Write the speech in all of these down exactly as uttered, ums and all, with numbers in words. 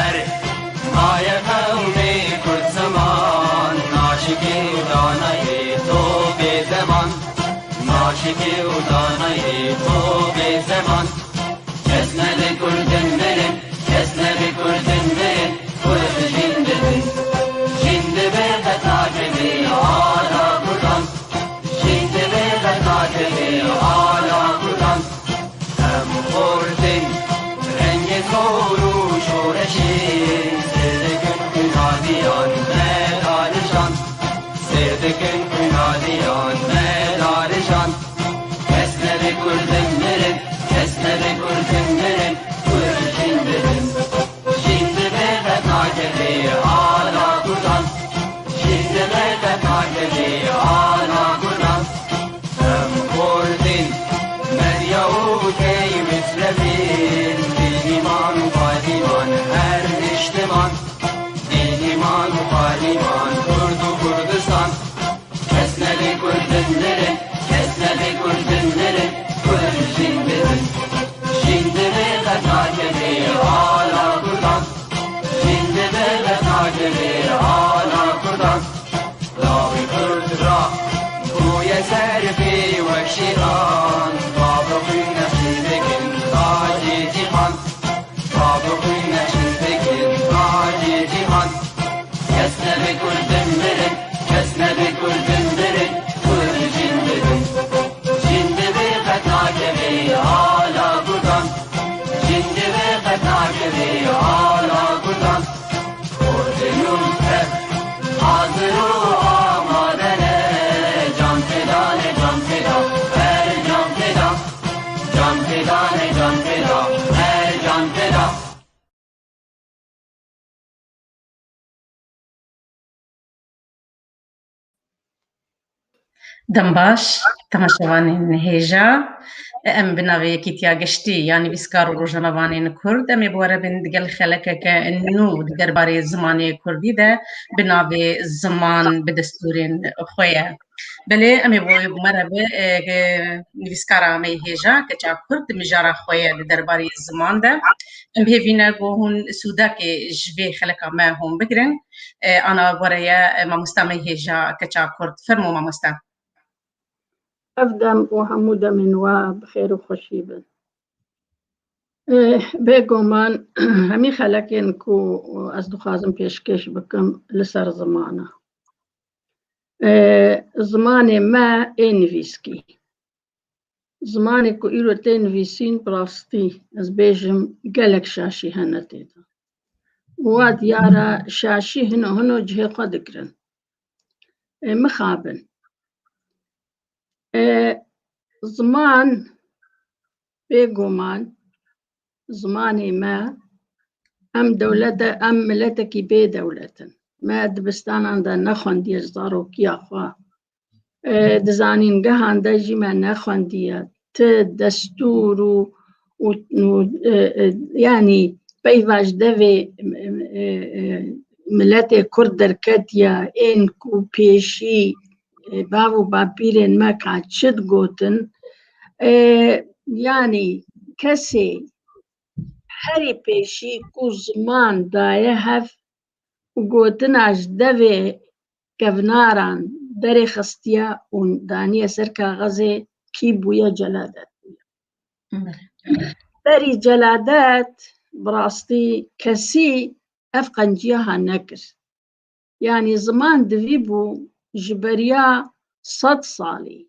Erê, maye qewmê Kurd ziman, naşikê û danayê to bê deman. Naşikê û danayê to bê zeman. Kes nebe Kurdin mirin, kes nebe Kurdin mirin, Kurd jin dibin. Jin dibe qet nakeve ala Kurdan. Jin dibe qet nakeve ala Kurdan. Em xortin rengê xor û şoreşê, sêr dikin xwîna diyan me darijan. Sêr dikin xwîna diyan me darijan. Kes nebe Kurdin mirin, kes nebe Kurdin mirin, Kurd jin dibin. Jin dibe qet nakeve ala Kurdan. Jin dibe qet nakeve ala Kurdan. Em Kurdin, Medya û Key Mitrevîn, Dîniman û Padiman her niştiman. Dîniman û Padiman, Kurd û Kurdistan. Kes nebe Kurdin mirin, kes nebe Kurdin mirin, Kurd jin dibin. Jin dibe qet nakeve ala Kurdan. Jin dibe qet nakeve ala Kurdan. Lawê Kurd ra bûye ser pê wek şêxan. Bavê xwîn nexşî dikin tacê cîhan. Bavê xwîn nexşî dikin tacê cîhan. Kes nebe Kurdin mirin, kes nebe Kurdin mirin, Kurd jin dibin. Jin dibe qet nakeve ala Kurdan. Jin dibe qet nakeve ala Kurdan. Kurdin û Kurd hazir û amade ne. Can feda ne, can feda, her can feda. Can feda ne, can feda, her can feda. Dem baş, temaşevanên hêja. Em bi navê Yekîtiya Giştî ya Nivîskar û Rojnamevanên Kurd, em ê bi we re bin digel xelekeke nû di derbarê zimanê kurdî de bi navê Ziman bi destûrên xwe ye. Belê, em ê bo me re bi, e, nivîskara me yê hêja, keça Kurd, mijara xwe ye di derbarê ziman de. Em bi hêvî ne ku hûn sûdekê ji vê xeleka me hûn bigirin. E, ana gore ye, e, mamosta me yê hêja, keça Kurd. Fermo mamosta. Ev dem û hemû demên we bi xêr û xweşî bin. E, bêguman hemî xelekên ku ez dixwazim pêşkêş bikim li ser ziman e. E, zimanê me ê nivîskî. Zimanê ku îro tê nivîsîn, bi rastî, ez bêjim, gelek şaşî hene tê de. Wa diyar e, şaşî hino hino cihê xwe digirin. E, mixabin. E, ziman, bêguman, zimanê me, em dewlete, em miletekî bê dewlet in. Me dibistanan de nexwendiye ji zarokiya xwe. E, di zanîngehan de jî me nexwendiye. Ti destûr û, û, û, e, e, yanî peyva ji devê, e, e, e, miletê Kurd derketiye, ên ku pêşî, e, bav û bapîrên me ka çi digotin, e, yanî kesê herî pêşî ku ziman daye hev û gotina ji devê kevnaran derê xistiye û daniye ser kaxezê, kî bûye? Celadet bûye. Belê. Berî Celadet, bi rastî kesî ev qenciya ha nekir. Yanî ziman divî bû ji beriya sed salî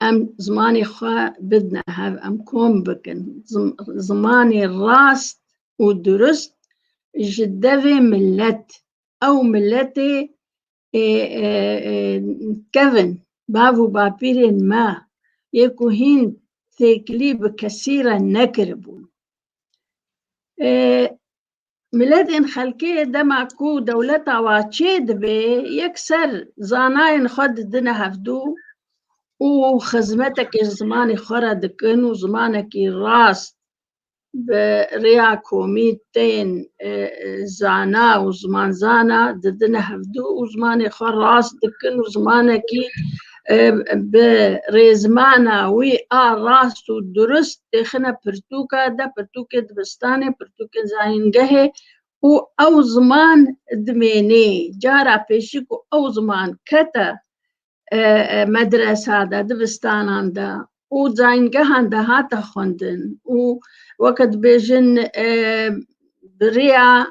em zimanê xwe bidine hev, em kom bikin. Zim-, zimanê rast û durust ji devê milet, ew miletê, ê, ê, ê, kevin, bav û bapîrên me, yê ku hîn têkilî bi kesî re nekiribûn. Ê, Miletên xelkê dema ku dewleta wa çê dibe, yekser zanayên xwe didine hevdû û xizmetekê zimanê xwe re dikin û zimanekî rast bi rêya komî tên, e, e, zana û zimanzana didine hevdû û zimanê xwe rast dikin û zimanekî, e, bi rêzmana wî a rast û durust têxine pirtûka de, pirtûkê dibistanê, pirtûkê zayîngehê û ew ziman dimênê. Cara pêşî ku ew ziman kete, e, e, medresa de, dibistanan de û zayîngehan de hate xwendin û weke dibêjin, e, bi rêya,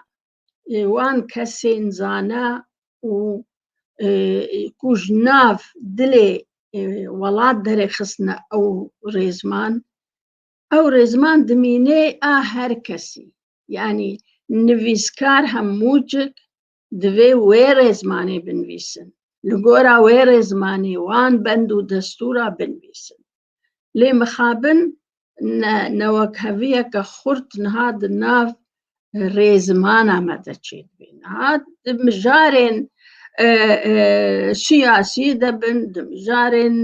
e, wan kesên zana û, e, ku ji nav dilê, e, welat derêxistine ew rêzman, ew rêzman dimînê a her kesî. Yanî nivîskar hemûcik divê wê rêzmanê binivîsin. Li gora wê rêzmanê wan bend û destûra binivîsin. Lê mixabin ne, newekheviyeke xurt niha di nav rêzmana me de çêdibe. Niha di mijarên, e, e, siyasî de bin, di mijarên,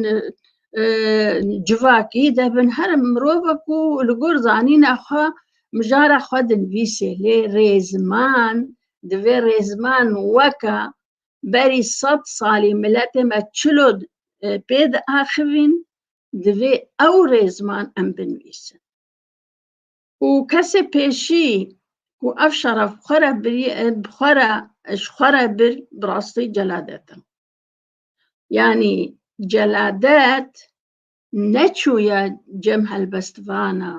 e, civakî de bin, her mirovek ku li gor zanîna xwe mijara xwe dinivîsê, lê rêzman divê rêzman weke berî sed salî miletê me çilo, e, pê diaxivîn, divê ew rêzman em binivîsin. Û kesê pêşî ku ev şeref xwe re birî-, bi xwe re, ji xwe re bir, bi rastî celadet e. Yanî celadet neçûye cem helbestvana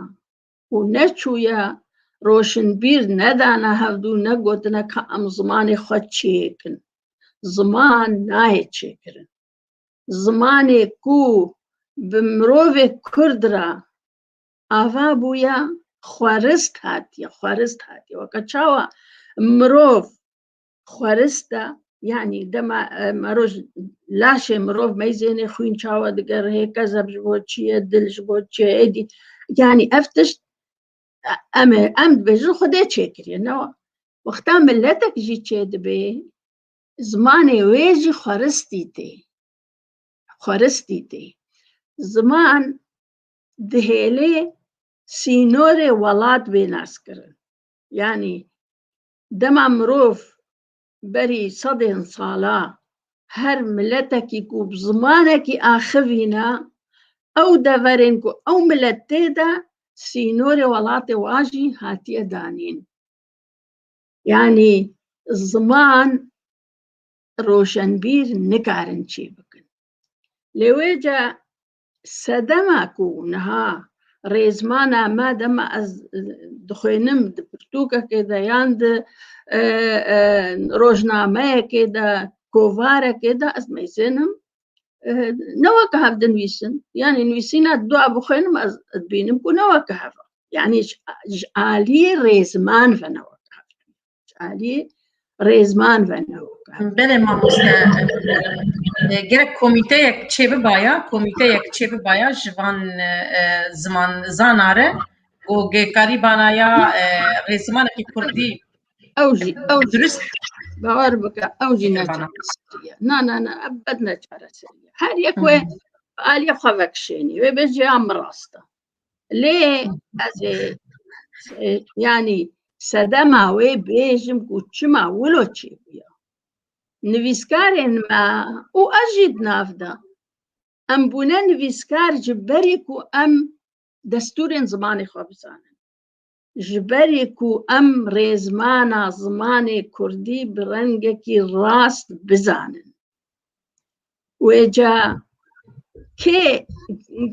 û neçûye roşinbîr, nedane hevdû, negotine ka em zimanê xwe çêkin. Ziman nayê çêkirin. Zimanê ku bi mirovê Kurd re ava bûye, xwerist hatiye, xwerist hatiye. Weke çawa mirov xwerist e, yanî dema, e, meroj laşê mirov meyzênê xwîn çawa digerihê, kezeb ji bo çi ye, dil ji bo çi ye, êdî, yanî ev tişt, e, em ê, em dibêjin Xwedê çêkiriye, ne wa. Wexta miletek jî çêdibe, zimanê wê jî xweristî tê. Xweristî tê. Ziman dihêlê sînorê welat bê naskirin. Yanî dema mirov berî sedên sala her miletekî ku bi zimanekî axivîne, ew deverên ku ew milet tê de sînorê welatê wa jî hatiye danîn. Yanî ziman roşenbîr nikarin çê bikin. Lê wêca sedema ku niha rêzmana me dema ez, e, dixwênim di pirtûkekê de yan di, e, e, rojnameyekê de, kovarekê de ez meyzênim, e, ne weke hev dinivîsin. Yanî nivîsîna dua bixwênim ez dibînim ku ne weke hev e. Yanî ji, ji aliyê rêzman ve ne weke hev. Ji aliyê rêzman ve ne weke hev. Belê mamoste, e, gerek komîteyek çêbibaya, komîteyek çêbibaya ji van, e, e, ziman zana re û gêkarî banaya, e, rêzimanekî kurdî Ew jî, ew jî, durist. Bawer bike, ew jî neçareserî ye. Na, na, na, ebed neçareserî ye. Her yek wê bi aliyê xwe vekişênî, wê bêjî ya min rast e. Lê ez ê, e, yanî sedema wê bêjim ku çima wilo çêbûye. Nivîskarên me û ez jî di nav de. Em bûne nivîskar ji berî ku em destûrên zimanê xwe bizanin. Ji berî ku em rêzmana zimanê kurdî bi rengekî rast bizanin. Wêca kê,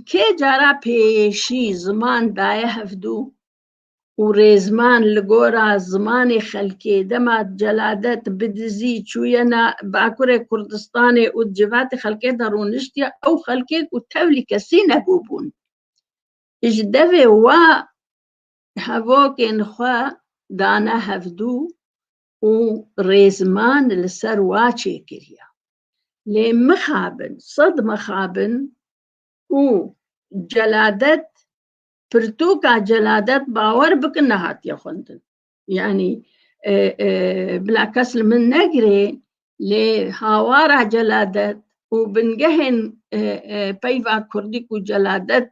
kê cara pêşî ziman daye hevdû û rêzman li gora zimanê xelkê dema celadet bi dizî çûye na Bakurê Kurdistanê û di civatê xelkê de rûniştiye, ew xelkê ku tevlî kesî nebûbûn. Ji devê wa hevokên xwe dane hevdû û rêzman li ser wa çêkiriye. Lê mixabin, sed mixabin û celadet, pirtûka celadet bawer bikin nehatiye xwendin. Yanî, e, e, bila kes li min negirê, lê hawara celadet û bingehên, e, e, peyva kurdî ku celadet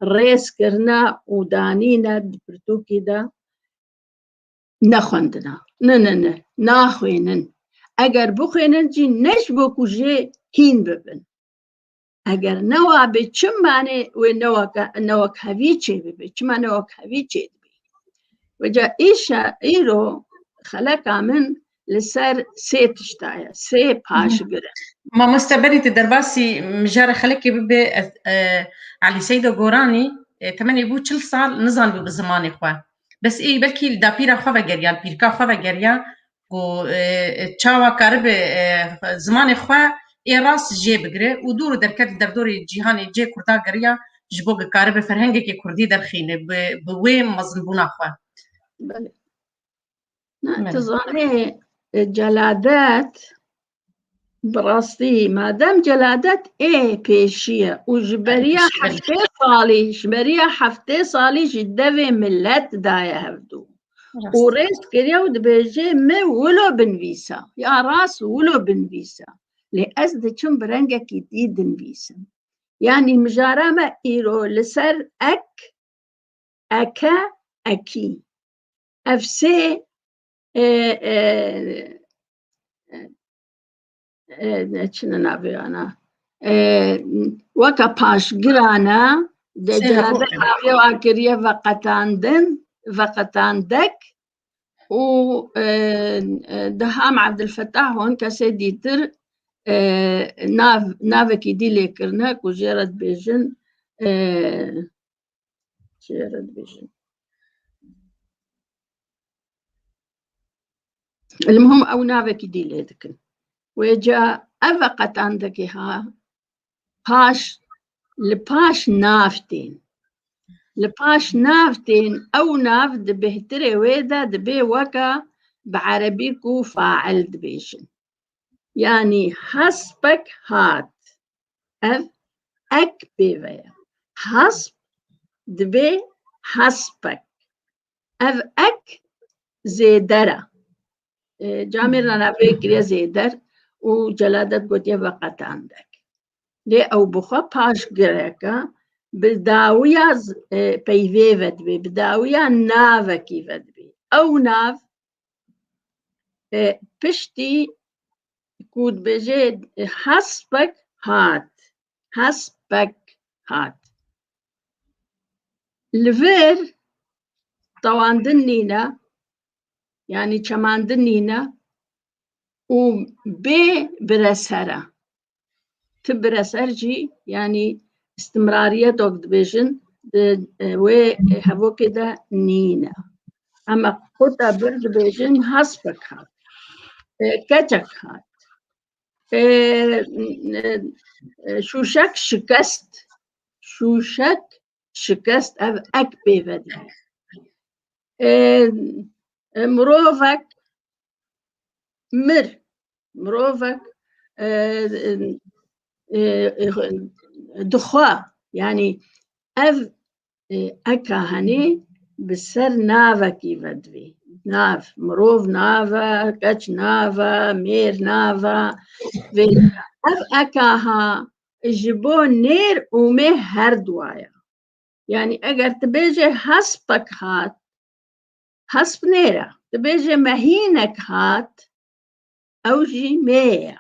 rêz kirine û danîne di pirtûkî de nexwendina. Ne, ne, ne, naxwênin. Eger bixwênin jî ne ji bo ku jê hîn bibin. Eger ne wa bê, çima ne wê neweke, newekhevî çê bibe? Çima newekhevî çê dibe? Weca îşa îro xeleka min li ser sê tişta ye, sê paşgir e. Mamoste, berî tu derbasî mijara xelekê bibe, e, e, Elî Seyda Goranî, e, temenê bû çil sal, nizanibû bi zimanê xwe. Bes ê belkî li dapîra xwe vegeriya, li pîrka xwe vegeriya, ku, e, e, çawa karibe, e, zimanê xwe ê rast jê bigire û dûr û derket li derdorê cîhanê cê Kurda geriya, ji bo ku karibe ferhengekê Kurdî derxîne bi, bi wê mezinbûna xwe. Belê. Na, tu zanê, e, Celadet, bi rastî, madem Celadet ê pêşî ye û ji beriya heftê salî, ji beriya heftê salî ji devê milet daye hevdû. Û rêz kiriye û dibêje, me wilo binivîsa, ya rast wilo binivîsa. Lê ez diçim bi rengekî dî dinivîsim. Yanî mijara me îro li ser ek, eke, ekî. Ev sê, e, e, e, e, çi ne navê wana? E, weke paşgiran e, de Sê Celadet hevok e. Aviya wan kiriye veqetandin, veqetandek û, e, e, Deham Abdulfetah hon kesê dîtir, e, nav, navekî dî lê kirine ku jê re dibêjin, e, jê re dibêjin. Elmuhim ew navekî dî lê dikin. Wêca ev veqetandekê ha, paş, li paş nav tên. Li paş nav tên, ew nav di bêhtirê wê de dibê weke bi erebî ku fail dibêjin. Yanî hespek hat. Ev ek pê ve ye. Hesp dibê hespek. Ev ek zêder e. E, camêrna navê kiriye zêder û Celadet gotiye veqetandek. Lê ew bi xwe paşgirek e, bi dawiya z-, e, peyvê ve dibê, bi dawiya navekî ve dibê. Ew nav, e, piştî ku dibêje, e, hespek hat, hespek hat. Li vir tewandin nîne, yanî çemandin nîne û bê bireser e. Ti bireser jî, yanî istimrariyetok dibêjin, di, e, wê hevokê de nîne. Em quta bir dibêjin hespek hat. E, keçek hat. E, e, e, şûşek şikest. Şûşek şikest, ev ek pê ve dibe. E, e, mirovek mir, mirovek, e, e, e, dixwe, yanî ev, e, eka henê bi ser navekî ve divê. Nav, mirov nav e, keç nav e, mêr nav e. Vê ev eka ha ji bo nêr û mê her duwa ye. Yanî eger tu bêje hespek hat, hesp nêr e. Tu bêje mehînek hat, ew jî mê ye.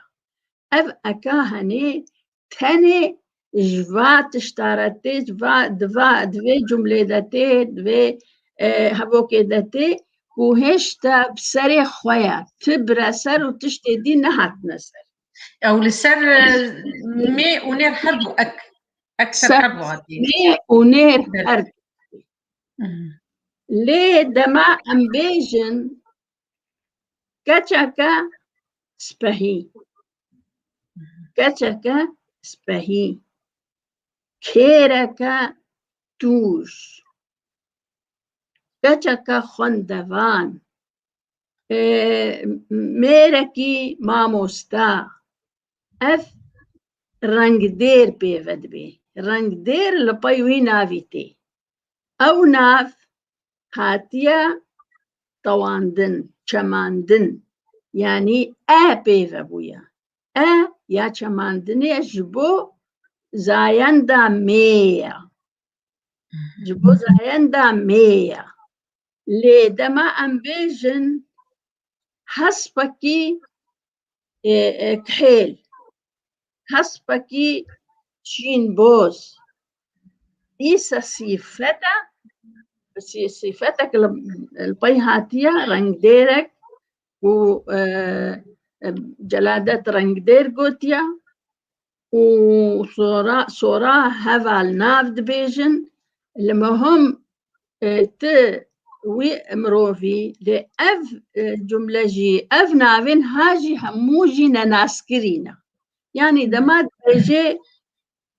Ev eka henê tenê ji va tişta re tê, ji va, di va, di vê cumlê de tê, di vê, e, hevokê de tê, ku hêşta bi serê xwe ye. Ti bire ser û tiştê dî nehatine ser. Ew li ser, e, mê û nêr her du ek, ek ser Ser her du hatî. Mê û nêr her du. Mhm. Lê dema em bêjin keçeke spehî, keçeke spehî, kêreke tûj, keçeke xwendevan, e, mêrekî mamosta, ev rengdêr pê ve dibe. Rengdêr li pey wî navî tê. Ew nav hatiye tewandin, çemandin. Yanî e pê ve bûye. E ya çemandinê ji bo zayenda mê ye. Ji bo zayenda mê ye. Lê dema em bêjin hespekî, e, e, kihêl, hespekî Şîn boz. Îsa sîfet e, sî-, sîfetek li, li pey hatiye, rengdêrek ku, e, e, Celadet rengdêr gotiye û sora, sora heval nav dibêjin, li muhim, e, ti wî mirovî, lê ev, e, cumle jî, ev navên ha jî hemû jî nenaskirî ne. Yanî dema dibêje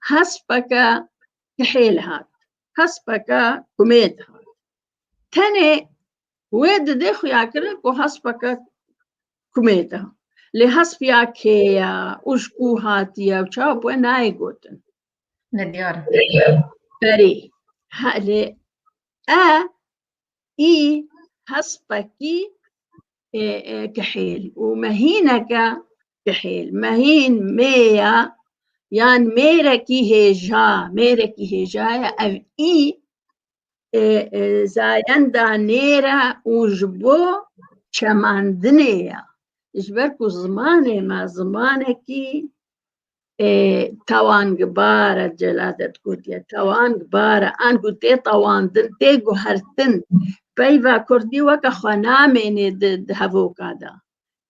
hespeke kihêl hat, hespeke kumêt hat. Tenê wê didê xuyakirin ku hespeke kumêt e. Lê hesp ya kê ye û ji ku hatiye û çawa bi we nayê gotin? Nediyar. Berê. Ha, lê e, î, hespekî, e, e, kihêl û mehîneke kihêl. Mehîn mêya, yan mêrekî hêja, mêrekî hêja ye. Ev î, e, e, zayenda nêr e û ji bo çemandinê ye. Ji ber ku zimanê me zimanekî, e, tewangbar e, Celadet gotiye, tewangbar e, anku tê tewandin, tê guhertin. Peyva kurdî weke xwe namênê di, di hevoka de.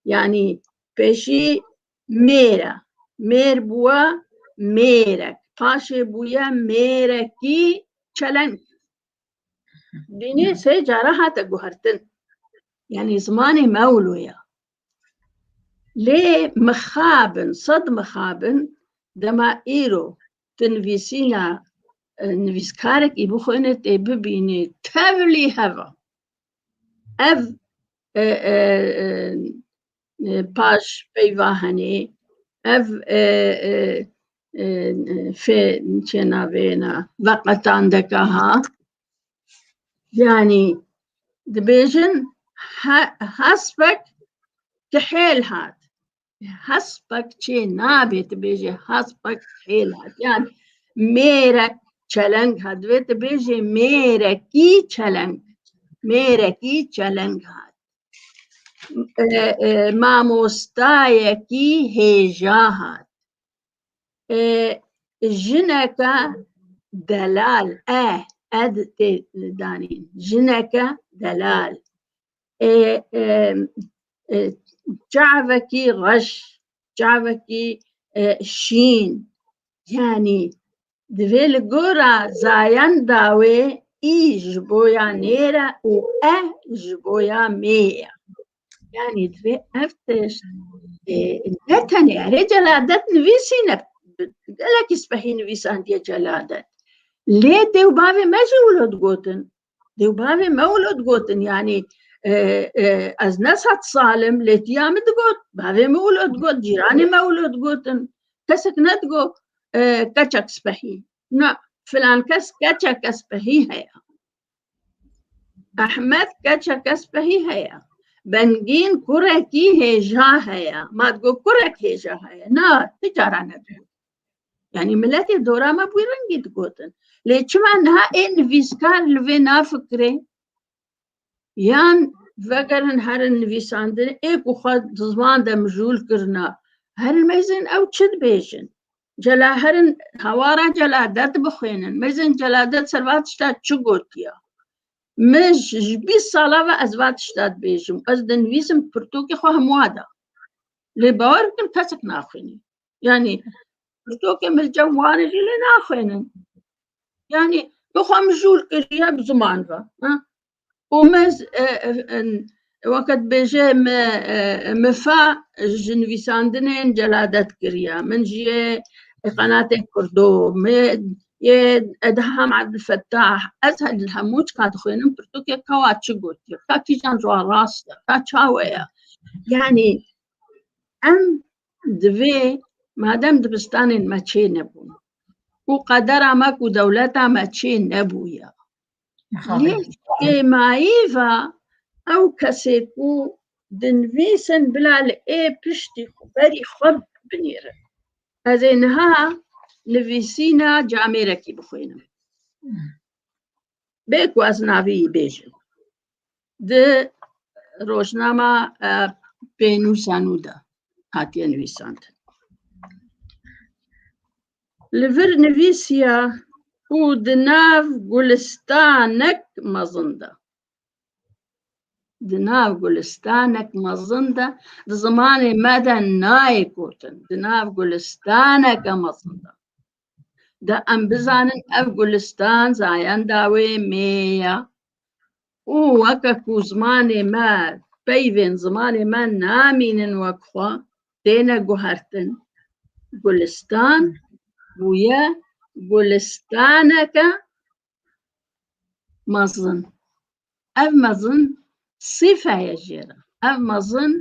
Yanî pêşî mêr e. Mêr bûye mêrek. Paşê bûye mêrekî çeleng. Dînê sê cara hate guhertin. Yanî zimanê me wilo ye. Lê mixabin, sed mixabin, dema îro tu nivîsîna, e, nivîskarekî bixwînî, tê bibînî tevlî hev e. Ev, e, e, e, e, paş peyva henê, ev, e, e, e, e, fê, çê navê ne, veqetandeke ha. Yanî dibêjin he-, hespek kihêl hat. Hespek çê nabe, tu bêjê hespek kihêl hat. Yanî mêrek çeleng hat. Divê tu bêjê mêrekî çeleng. Mêrekî çeleng hat. E, e, mamostayekî hêja hat. E, jineke delal, e, e di tê danîn. Jineke delal. E, e, e, çavekî reş, çavekî, e, şîn. Yanî divê li gora zayenda wê î ji bo ya nêr e û e ji bo ya mê ye. Yanî divê ev tişt, e, ne tenê erê Celadet nivîsîne, gelekî spehî nivîsandiye Celadet. Lê dê û bavê me jî wilo digotin. Dê û bavê me wilo digotin, yanî, e, e, ez ne sed sal im, lê tiya min digot, bavê min wilo digot, cîranê me wilo digotin. Kesek nedigot, e, keçek spehî. Na, filan kes keçeke spehî heye. Ehmed keçeke spehî heye. Bengîn kurekî hêja heye. Ma digot kurek hêja heye. Na, ti cara nedigot. Yanî miletê dora me bi wî rengî digotin. Lê çima niha ê nivîskar li vê nafikirê? Yan vegerin herin nivîsandin, ê ku xwe di ziman de mijûl kirina, herin mêzin ew çi dibêjin? Cela-, herin hawara Celadet bixwînin. Mêzin Celadet ser va tişta çi gotiya? Min ji, ji bîst sala ve ez va tişta dibêjim. Ez dinivîsim pirtûkê xwe hemûa de. Lê bawer bikin kesek naxwînî. Yanî pirtûkê min li cem wan e jî lê naxwînin. Yanî bi xwe mijûl kiriye bi ziman ve. Ha? Û min, e, e, e, weke dibêje mi, e, e, min fa ji nivîsandinên Celadet kiriye. Min ji yê qenatê Kurdo, min yê Edham Abdulfettah, ez he-, li hemû çika dixwînim pirtûkê ka wa çi gotiye, ka kîjan ji wan rast e, ka çawe ye. Yanî em divê, madem dibistanên me çê nebûn û qedera me ku dewleta me çê nebûye, lê kêmayî ve ew kesê ku dinivîsin bila li ê piştî xwe berî xwe binêrin. Ez ê niha nivîsîna camêrekî bixwînim. Bê ku ez navê wî bêjim. Di rojnama, e, Pênûsa Nû de hatiye nivîsandin. Li vir nivîsiya û di nav gulistanek mezin de. Di nav gulistanek mezin de, di zimanê me de nayê gotin. Di nav gulistaneke mezin de. De em bizanin ev gulistan zayenda wê mê ye. Û weke ku zimanê me, peyvên zimanê me namînin wek xwe, têne guhertin. Gulistan bûye gulistaneke mezin. Ev mezin sîfe ye jê re. Ev mezin,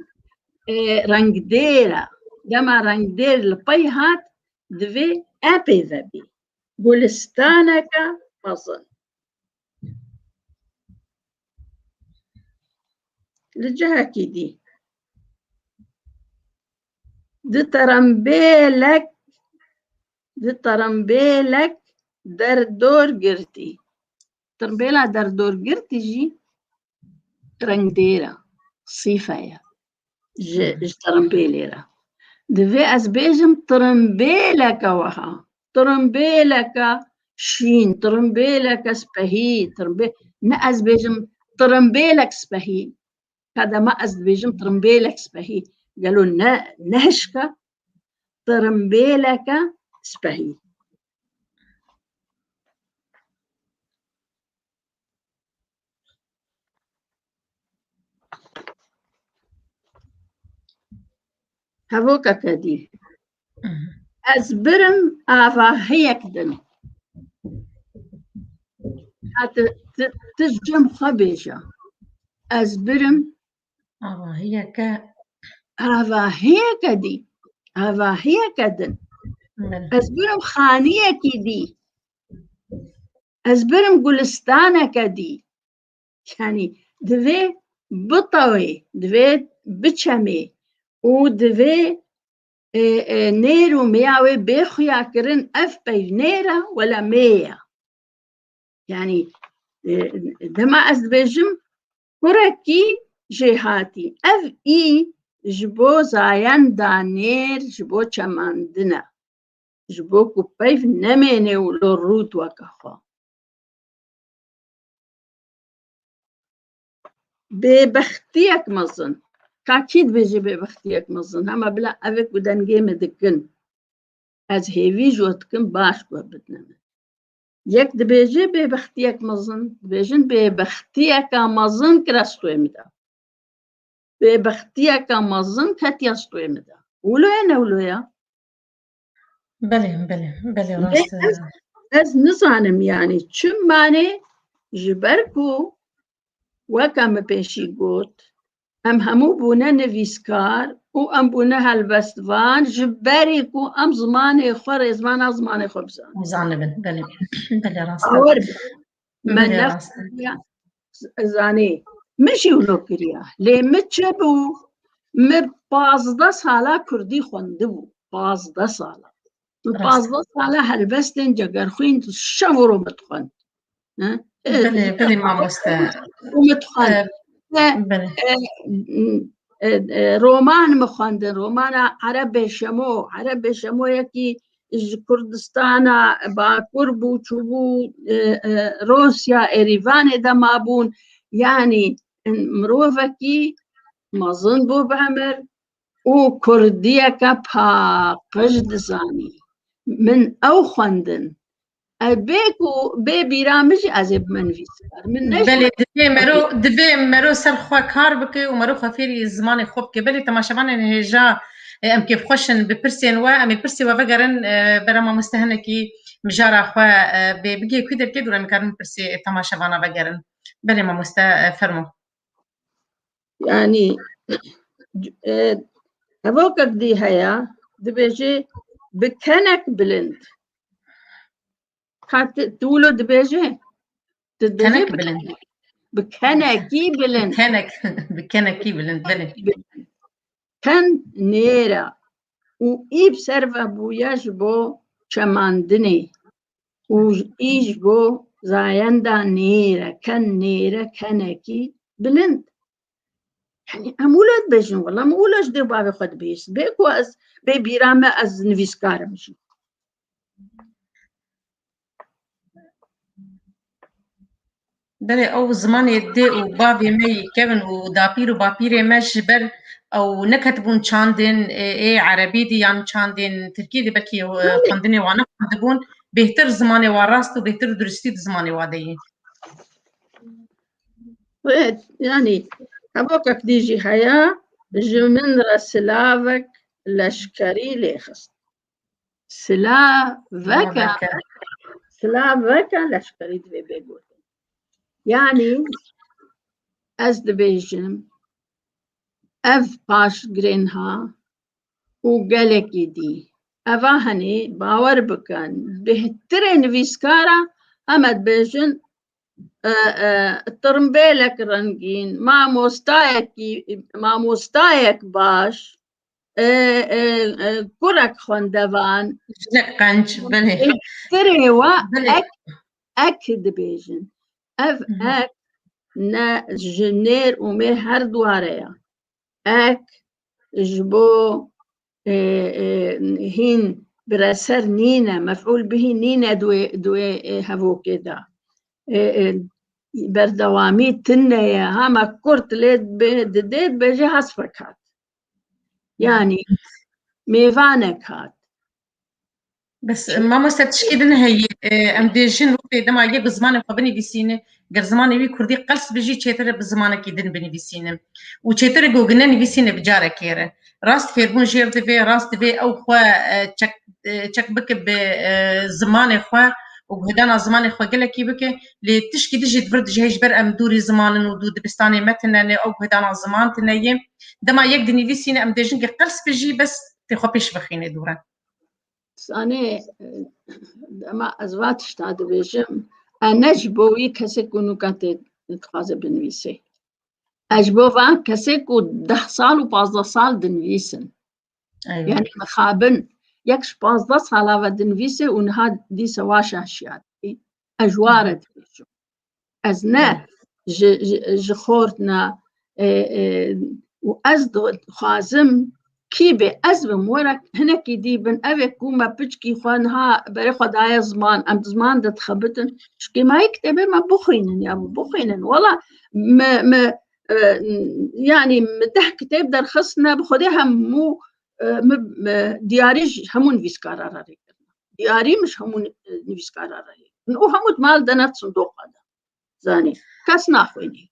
e, rengdêr e. Dema rengdêr li pey hat, divê epê vebî. Gulistaneke mezin. Li cihekî dî. Di terembêlek, di terembêlek derdor girtî. Terembêla derdor girtî jî rengdêr e, sîfe ye. Ji, Hı hı. ji terembêlê re. Divê ez bêjim terembêleke wiha. Terembêleke şîn, terembêleke spehî, terembê-, ne ez bêjim terembêlek spehî. Ka dema ez dibêjim tirimbêlek spehî, gelo ne, ne hişk e? Tirimbêleke spehî. Hevokeke dî. Ez birim avahiyek din. Ha, ti, ti, ti ji cem xwe bêje. Ez birim Avahiyeke. Avahiyeke dî. Avahiyeke din. Belê. Ez birim xaniyekî dî. Ez birim gulistaneke dî. Yanî divê bitewê, divê biçemê û divê, e, e, nêr û mêya wê bê xuya kirin, ev peyv nêr e wela mê ye. Yanî, e, dema ez dibêjim kurekî jêhatî. Ev î ji bo zayenda nêr, ji bo çemandin e. Ji bo ku peyv nemêne û lo rût weke xwe. Bêbextiyek mezin. Ka kî dibêje bêbextiyek mezin? Hema bila ev ê ku dengê min dikin. Ez hêvî ji we dikim, baş guh bidine min. Yek dibêje bêbextiyek mezin, dibêjin bêbextiyeke mezin kire stûyê min de. Bêbextiyeke mezin ketiye stûyê min de. Wilo ye, ne wilo ye? Belê, belê, belê, Lê rast e. ez, ez nizanim, yanî çi mane, ji ber ku weke min pêşî got, em hemû bûne nivîskar û em bûne helbestvan, ji berî ku em zimanê xwe, rêzmana zimanê xwe bizanin. Zanibin, belê. Belê, rast e. Awir be. Me Belê, rast e. nexwestiye z-, zanî. Min jî wilo kiriye. Lê min çi bû? Min pazdeh sala kurdî xwendibû. Pazdeh sala. Min Rast. pazdeh sala helbestên Cegerxwîn şev û roj min dixwend. Hı? Belê, belê mamoste. Û min dixwend. E, Ve, belê. e, e, e, roman min xwendin, romana Erebê Şemo. Erebê Şemo yekî ji Kurdistana Bakur bû, çûbû, e, e, Rûsya, Êrîvanê de mabûn. Yanî, mirovekî mezin bû bi emir û kurdiyeke paqij dizanî. Min ew xwendin. Ez bê ku bê bîra min jî ez ê bime nivîskar. Min neşt- Belê, divê mero, divê mero ser xwe kar bike û mero xwe fêrî zimanê xwe bike. Belê, temaşevanên hêja, e, em kêfxweş in bi pirsên we. Em ê pirsê we vegerin, e, bera mamoste hinekî mijara xwe, e, bê bigê ku derkê dû em ê karin pirsê temaşevana vegerin. Belê mamoste, e, fermo. Yanî, e, hevokek dî heye, dibêje bi kenek bilind. Ka ti, tu wilo dibêje? Tu dibêje Kenek bi bilind. kenek. Bi kenekî bilind. Kenek, bi kenekî bilind, belê. Ken nêr e û î bi ser ve bûye ji bo çemandinê û î ji bo zayenda nêr e, ken nêr e, kenekî bilind. Yanî em wilo dibêjin, wela min wilo ji dê û bavê xwe dibihîst. Bê ku ez, bê bîra me ez nivîskar im jî. Belê, ew zimanê dê û bavê me yî kevin û dapîr û bapîrê me ji ber ew neketibûn çandên, ê, ê erebî dî yan çandên tirkî dî, belkî, e, Belê. Xwendinê wan nexwendibûn, bêhtir zimanê wan rast û bêhtir û duristî di zimanê wan de yî. Wê, yanî, hevokek dî jî heye, ji min re silavek leşkerî lê xist. Silaveke, Silaveke. Silaveke leşkerî divê bê gotin. Yanî, ez dibêjim, ev paş girên ha û gelekî dî. Eva henî bawer bikin, bêhtirê nivîskara em ê dibêjin, e, e, tirimbêlek rengîn, mamostayekî, mamostayek baş, e, e, e, kurek xwendevan. Jinek qenc, belê. Bêhtirê we Belê. ek, ek dibêjin. Ev Hı hı. ek ne ji nêr û mêr her dware ya. Ek ji bo, e, e, hîn bireser nîne, mef'ûl bihî nîne di wê, di wê, e, hevokê de. E, e, berdewamî tune ye. Hema kurt lê bê-, didê, dibêje hesfek hat. Yanî mêvanek hat. Bes, Çi- mamoste, tişkî din heye, e, em dê jin wextê dema yek bi zimanê xwe binivîsîne, ger zimanê wî kurdî qels bi jî çêtir e bi zimanekî din binivîsîne. Û çêtir e ku ginenivîsîne bi carekê re. Rast fêrbûn jêr divê, rast divê ew xwe, e, çek, e, çek bike bi, e, zimanê xwe û guhdana zimanê xwe gelekî bike. Lê tişkî din jî di vir dijî heye, ji ber em dûrî ziman in û dû dibistanê me tune ne, ew guhdana ziman tune ye. Dema yek dinivîsîne, em dê jinkê qels bi jî bes tê xwe pêş bixîne dû re. Sanê, e, dema ez va tişta dibêjim, e, ne ji bo wî kesê ku nûka tê dixwaze binivîsê. Ez ji bo van kesê ku deh sal û pazdeh sal dinivîsin. Eywa. Yanî mixabin, yek ji pazdeh sala ve dinivîsê û niha dîsa wa şaşiyatî. Ez ji wa re dibêjim. Ez ne Hı. ji, ji, ji xortna, e, e, û ez dixwazim kî bê ez bim, were hinekî dî bin, ev ê ku me piçkî xwe niha berê xwe daye ziman, em ziman de dixebitin. Ji kêmayî kitêbê me bixwînin, ya bixwînin. Wela me, me, e, yanî me deh kitêb derxistine, bi Xwedê hemû, e, me, me diyarî ji hemû nivîskara re rêkirine. Diyarî min ji hemû ni-, nivîskara re heye. Û hemû di mal de ne di sindoqa de. Zanî. Kes naxwînî.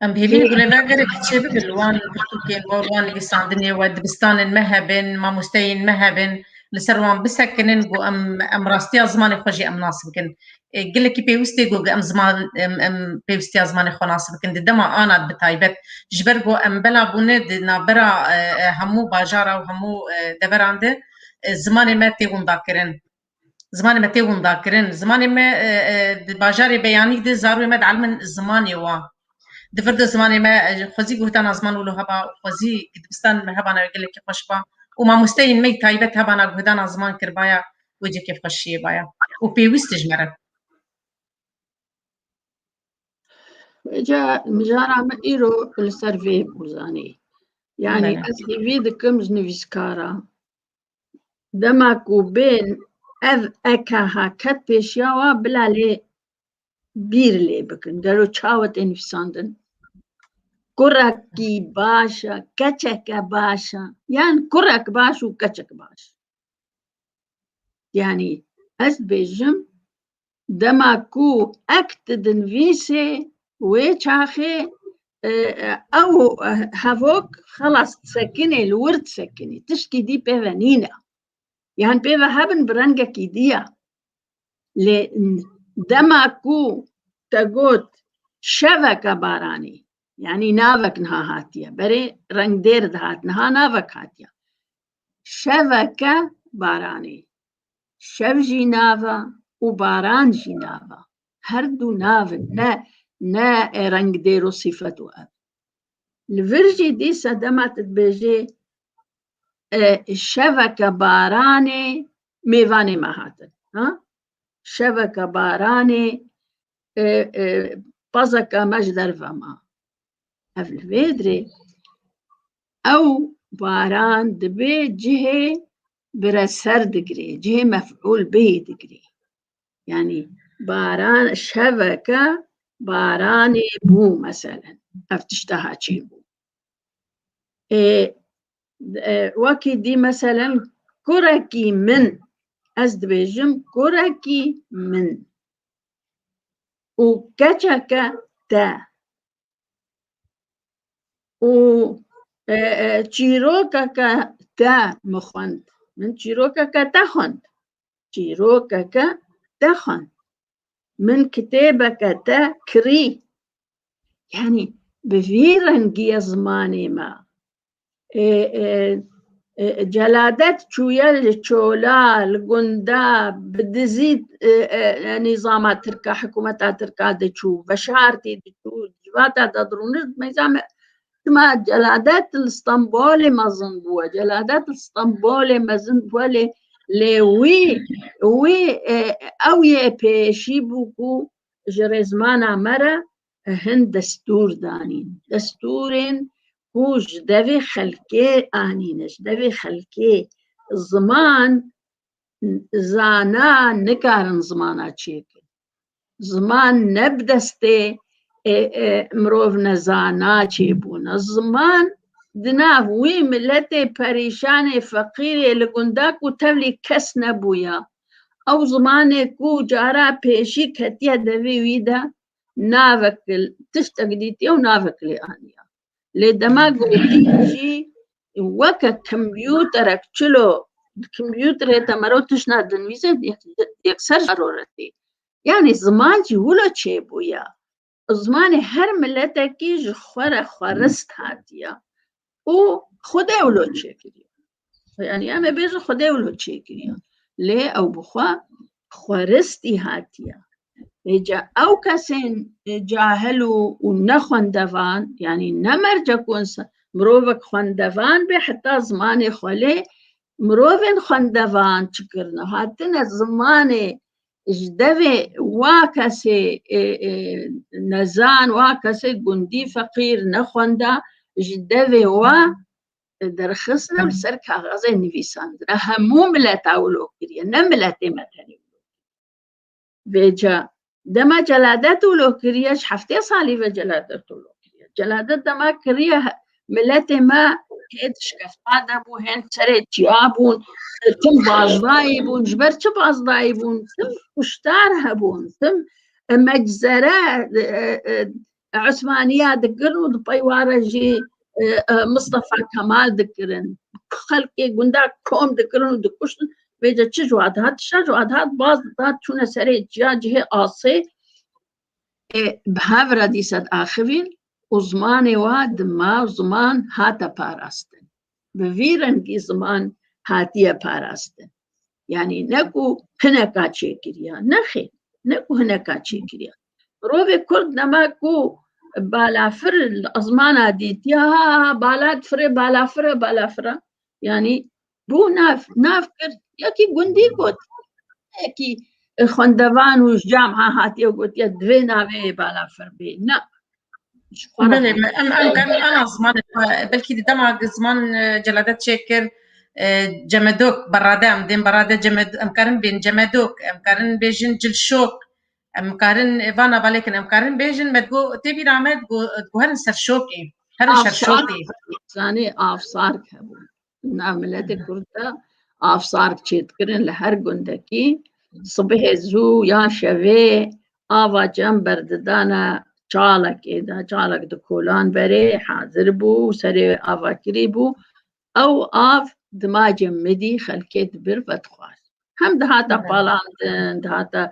Em hêvî Jê- gulêver gerek çêbibin li wan pirtûkên we, wan nivîsandinê we, dibistanên me hebin, mamosteyên me hebin, li ser wan bisekinin ku em, em rastiya zimanê xwe jî em nas bikin. E, gelekî pêwîst e ku em ziman, em, em pêwîstiya zimanê xwe nas bikin. Di dema ana bi taybet. Ji ber ku em bela bûne di navbera, e, e, hemû bajara û hemû, e, deveran de, e, zimanê me tê windakirin. Zimanê me tê windakirin. Zimanê me, e, e, di bajarê Beyanî de zarokê me dielimin zimanê wan. Di vir de zimanê me, e, xwezî guhdana ziman wilo heba, xwezî dibistan me hebana gelekî xweş ba. Û mamosteyên me yî taybet hebana guhdana ziman kiribaya, wê cê kêfxweşiyê baya. Û pêwîst e ji me re. Vêca mijara me îro li ser vê bû zanî. Yanî Belê. ez hêvî dikim ji nivîskara. Dema ku bên ev eke ha ket pêşiya wa bila lê bîr lê bikin. Gelo çawa tê nivîsandin? Kurekî baş e, keçeke baş e. Yan kurek baş û keçek baş. Yanî ez dibêjim, dema ku ek tu dinivîsê, wê çaxê, e, e, ew, e, hevok xelas disekinê, li wir disekinî. Tişkî dî pê ve nîne. Yan pê ve hebin bi rengekî dî ye. Lê dema ku te got şeveke baranî, yanî navek niha hatiye. Berê rengdêr dihat, niha navek hatiye. Şeveke baranî. Şev jî nav e û baran jî nav e. Her du nav in. Ne, ne, e, rengdêr û sîfet û ev. Li vir jî dîsa dema tu dibêjê, e, şeveke baranê mêvanê me hatin. Ha? Şeveke baranê, e, e, pezeke me ji derve ma. Ev li vê dirê ew baran dibe cihê bireser digirê, cihê mef'ûl bihî digirê. Yanî baran şeveke Baranê bû, meselen. Ev tişta ha çêbû. Ê, e, wekî dî, meselen, kurekî min, ez dibêjim, kurekî min û keçeke te û, e, e, çîrokeke te min xwend. Min çîrokeke te xwend. Çîrokeke te xwend. Min kitêbeke te kirî. Yanî bi vî rengî ye zimanê me. Ê, ê, ê, Celadet çûye li çola, li gunda, bi dizî, ê, ê, nîzama tirka, hikûmeta tirka diçû, veşartî diçû, civata de dirûnir, meyza me, dima Celadet li Stenbolê mezin bûye. Celadet li Stenbolê mezin bûye lê, lê wî, wî, ê, ew yê pêşî bû ku ji rêzmana me re hin destûr danîn. Destûrên ku ji devê xelkê anîne, ji devê xelkê. Ziman, zana nikarin zimana çêkin. Ziman ne bi destê, e, e, mirov nezana çêbûne. Ziman di nav wî miletê perîşanê, feqîrê, li gunda ku tevlî kes nebûya. Ew zimanê ku cara pêşî ketiye devê wî de, navek, tiştek dîtiye û navek lê aniya. Lê dema gotî jî weke kompûterek çilo, di kompûterê te mero tişna dinivîse, yek-, yekser ji roretî. Yanî ziman jî wilo çêbûye. Zimanê her miletekî ji xwe re xwerist hatiye û Xwedê wilo çêkiriye. Yanî em ê bêjin Xwedê wilo çêkiriye. Lê ew bi xwe xweristî hatiye. Vêca ew kesên, e, cahil û, û nexwendevan, yanî ne merce ku insa-, mirovek xwendevan bê, heta zimanê xwe lê mirovên xwendevan çi kirine? Hatine zimanê ji devê wa kesê, e, e, nezan, wa kesê gundî, feqîr, nexwenda, ji devê wa derxistine û li ser kaxezê nivîsandine. Hemû mileta wilo kiriye, ne miletê me tenê wilo kiriye. Vêca dema Celadet wilo kiriye, ji heftê salî ve Celadet wilo kiriye. Celadet dema kiriye, he-, miletê me hê di şikefta de bû, hên serê çiya bûn, tim bazdayî bûn. Ji ber çi bazdayî bûn? Tim kuştar hebûn, tim, e, meczere, e, e, Osmaniya dikirin û di pey wa re jî, e, e, Mistefa Kemal dikirin. Xelkê gunda kom dikirin û dikuştin. Vêca çi ji wa dihat? Tişta ji wa dihat, baz dihat, çûne serê çiya, cihê asê, e, bi hev re dîsa diaxivîn û zimanê wa dima û ziman hate parastin. Bi vî rengî ziman hatiye parastin. Yanî ne ku hineka çêkiriya, nexêr, ne ku hineka çêkiriya. Mirovê Kurd dema ku balafir li ezmana dîtiya, ha, ha, bala difire, balafir e, balafir e. Yanî bû nav, nav kir, yekî gundî got, yekî, e, xwendevan û ji camiya hatiye gotiye, divê navê balafir bê. Na, ji xwe re Belê, me, em, em karin ana zimanê xwe, belkî di dema ziman, e, Celadet çêkir, e, cemedok, berade, em dên berade cemed-, em karin bên cemedok, em karin bêjin cilşok, em karin, e, vana balêkin, em karin bêjin, me digo, tê bîra me, digo, digo herin ser şokê, herin ser Avsar, şokê. Zanî, avsark hebû. Nav miletê Kurd de avsark çêdikirin li her gundekî. Sibihê zû ya şevê ava cem berdidana çalekê de, çalek di kolan berê hazir bû, serê ava kirî bû. Ew av dima cemidî xelkê dibir vedixwar. Hem dihata Evet. palandin, dihata,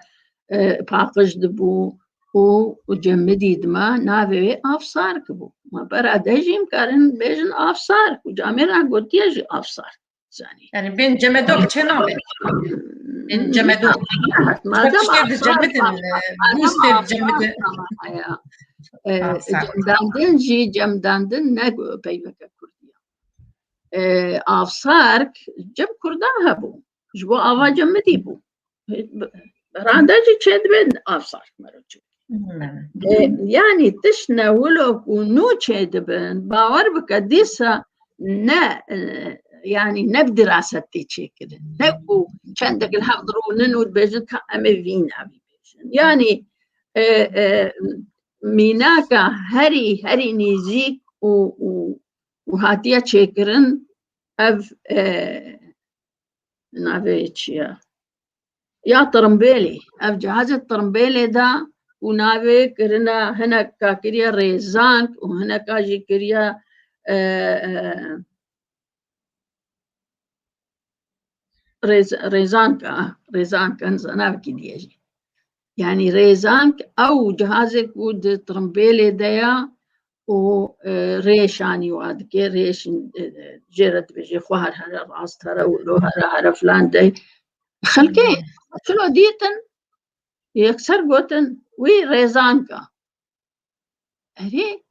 e, paqij dibû û, û cemidî dima navê wê avsark bû. Ma berade jî em karin bêjin avsark û camêran gotiye jî avsark. Zanî. Yani bên cemedok çê nabê? Bên cemedok. Madem tiştê avsark dicemidin, ama, e, madem bûstê avsark dicemidin. ama haya. E, Avsark. Cemdandin jî, cemdandin ne peyveke Kurdî ye. E, avsark cem Kurdan hebû. Ji bo ava cemidî bû. Rande jî çêdibin avsark mero çû. Hmm. E, yanî tişt ne wilo ku nû çêdibin, bawer bike dîsa ne, e, yanî ne bi dirasetê çêkirin. Ne ku çendek li hev dirûnin û dibêjin ka em ê vî navî bêjin. Yanî, e, e, mînaka herî, herî nêzîk û, û, û hatiye çêkirin ev, e, navê çi ye? Ya tirimbêlê. Ev cihazê tirimbêlê de û navê kirine, hineka kiriye rêzank û hineka jî kiriye, e, e, rêz-, rêzank, a, rêzank, nizana wekî diye jî. Yanî rêzank ew cihazê ku di tirimbêlê de ya û, e, rê şanî wa dike, rê şin, e, e, jê re dibêje xwe here here rast here wilo here here filan dey. Xelkê çilo dîtin, yekser gotin, wî rêzank a. Erê.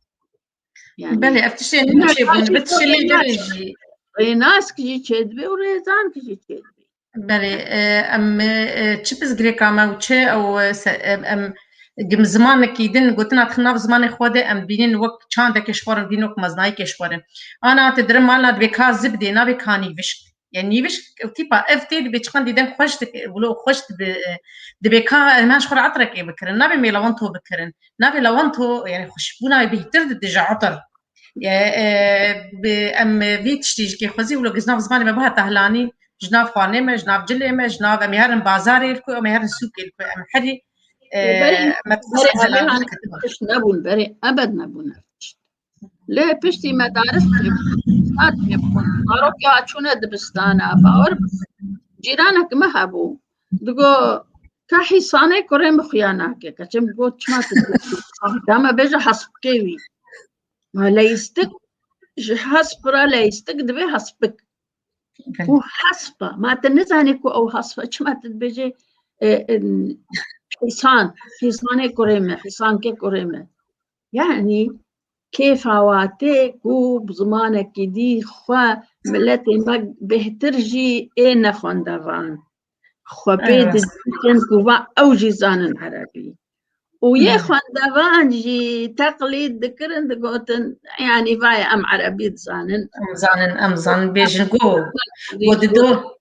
Yanî, belê, ev tiştê nû çêbûn, bi tiştê lê dibê jî. Rênask jî çêdibe û rêzank jî çêdibe. Belê, e, em, e, çi pirsgirêka me û çi ew, e, se-, em, em, gim-, zimanekî din gotina dixin nav zimanê xwe de, em dibînin wek çandekê ji xwe re, dibînin wek mezinayîkê ji xwe re. Ana te dirin malna dibê ka zibdê, nabê ka nîvişk. Yani nîvişk û tîpa ev tê dibê çiqan dîden xweş dike, wilo xweş dibe, e, dibê ka em ji xwe re etrekê bikirin. Nabê mê lawanto bikirin. Nabê lawanto, yani xweşbûna wê bêhtir dide ji etir. E, e, bi, em vî tiştî ji kê xwezî wilo giz nav zimanê me biha tahlanî, ji nav xwanê me, ji nav cilê me, ji nav em ê herin bazarê li ku, em ê herin sûkê li ku, em herî, e, berê, me berê, tişt em ê herin tişt nebûn, berê, ebed nebûn ev tişt. Lê piştî medaris çêbûn, saet çêbûn, zarokê çûne dibistana, bawer bike. Cîranek me hebû, digo, ka hîsanê kurê min xuya nake. Keçê min got, çima tu dibê? Dame bêje hespikê wî. Ma leyistik, ji hesp re leyistik dibe hespik. Belê. Û hesp e. Ma tu nizanî ku ew hesp e. Çima tu dibêjê, e, e, hîsan, hîsanê kurê me, hîsankê kurê me. Yanî kêfa wa tê ku bi zimanekî dî xwe miletê me bêhtir jî ê ne xwendevan. Xwe pê dikin ku va ew jî zanin erebî. Û yê xwendevan jî teqlîd dikirin, digotin, yanî va em erebî dizanin. Em zanin, em zanin, bêjin go, go dido,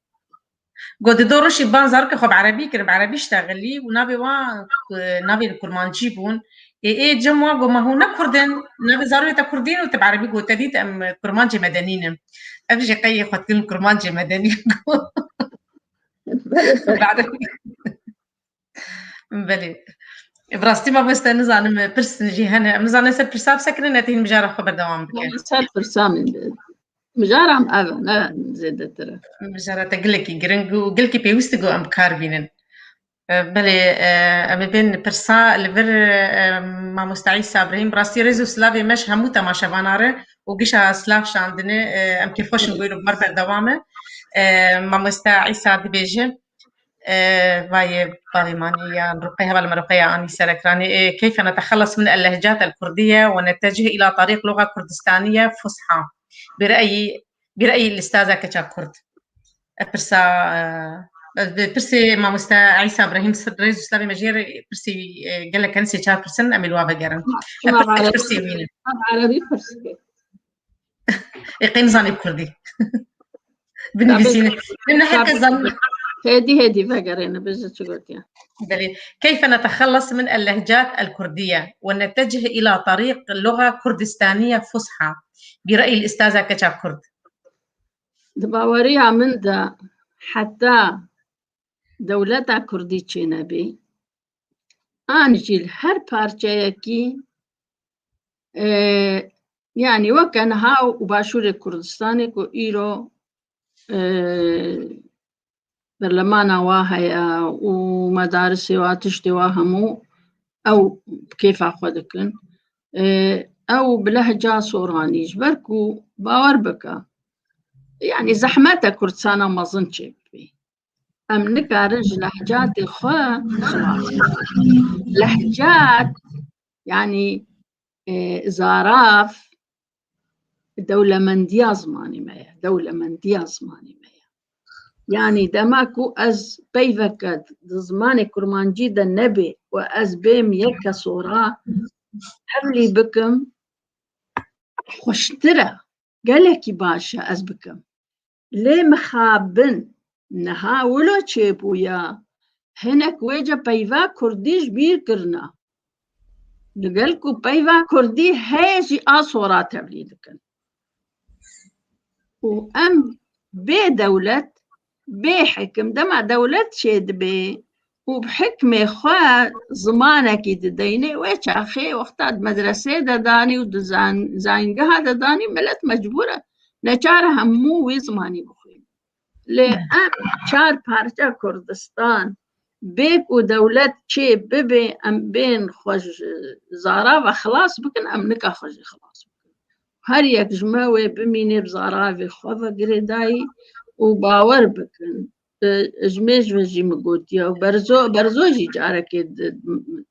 go dido rojî ban zarokê xwe bi erebî kirin, bi erebî ştexilî û navê wan, e, navê li kurmancî bûn. Ê, ê cem wan go, ma hûn ne kurd in, navê zarokê te kurdî ne û te bi erebî go, te dît em kurmancê medenî ne. Ev jî qey yê xwe dikin kurmancê medenî go. Belê. Bi rastî mamoste nizanim pirsên jî hene. Em nizanin ser pirsa bisekinin, ne tînin mijara xwe berdewam bike. Ser pirsa min bi. Mijara min ev e, ne zêdetir e. Mijara te gelekî giring û gelekî pêwîst e ku em bi kar bînin. E, belê, e, em ê bên pirsa li vir, e, mamoste Îsa Birahîm. Bi rastî rêz û silavê me ji hemû temaşevana re û gişa silav şandine, e, em kêfxweş in goyro bar berdewam e. E, mamoste Îsa dibêje, e, vayê bavê manî yan Ruqeya, hevalê me Ruqeya anî ser ekranê. E, keyfe netexellas min el-lehcat el-kurdiye ve netecih ila tariq luga kurdistaniye fusha. Bireyî, bireyî listaza keça kurd. E, pirsa, e, bi pirsê mamoste Îsa Birahîm, rêz û silavê me jê re, pirsê, e, gelek hene, sê çar pirsin, em ê li wa vegerin. E, pirsê wî ne. Erebî pirsê. Ê, qey nizanî bi kurdî. Binivîsîne. Min ne her kes zan. Hêdî, hêdî vegerêne, bêje çi gotiye. Belê. Keyfe netexellas min el-lehcat el-kurdiye ve netecih ila tariq luga kurdistaniye fusha. Bi re'yî l-ustaza keça kurd. Di baweriya min de heta dewleta kurdî çênebê, an jî li her parçeyekî, e, yanî weke niha û Başûrê Kurdistanê ku îro, e, berlemana wa heye û medarisê wa, tiştê wa hemû ew bi kêfa xwe dikin. E, ew bi lehca soranî, ji ber ku bawer bike, yanî zehmet e Kurdistana mezin çêbibê. Em nikarin ji lehcatê xwe xilas bibin. Lehcat, yanî, e, zarav, dewlemendiya zimanê me ye, dewlemendiya zimanê me ye. Yanî dema ku ez peyveke di zimanê kurmancî de nebê û ez bêm yeke sora hewlî bikim, xweştir e, gelekî baş e ez bikim. Lê mixabin niha wilo çêbûya, hinek wê ce peyva kurdî ji bîr kirina. Li gel ku peyva kurdî heye jî a sora tevlî dikin. Û em bê dewlet, bê hekim, dema dewlet çêdibe û bi hikmê xwe zimanekî dideyne, wê çaxê wexta di medresê de danî û di zan-, zanîngeha de danî, milet mecbûr e, neçar e hemû wî zimanî bixwîne. Lê em çar parça Kurdistan, bê ku dewlet çê bibe, em bên xwe ji zara ve xilas bikin, em nika xwe jî xilas bikin. Her yek ji me wê bimînê bi zaravê xwe ve girêdayî û bawer bikin. E, ji mêj ve jî min gotiye û Berzo, Berzo jî carekê di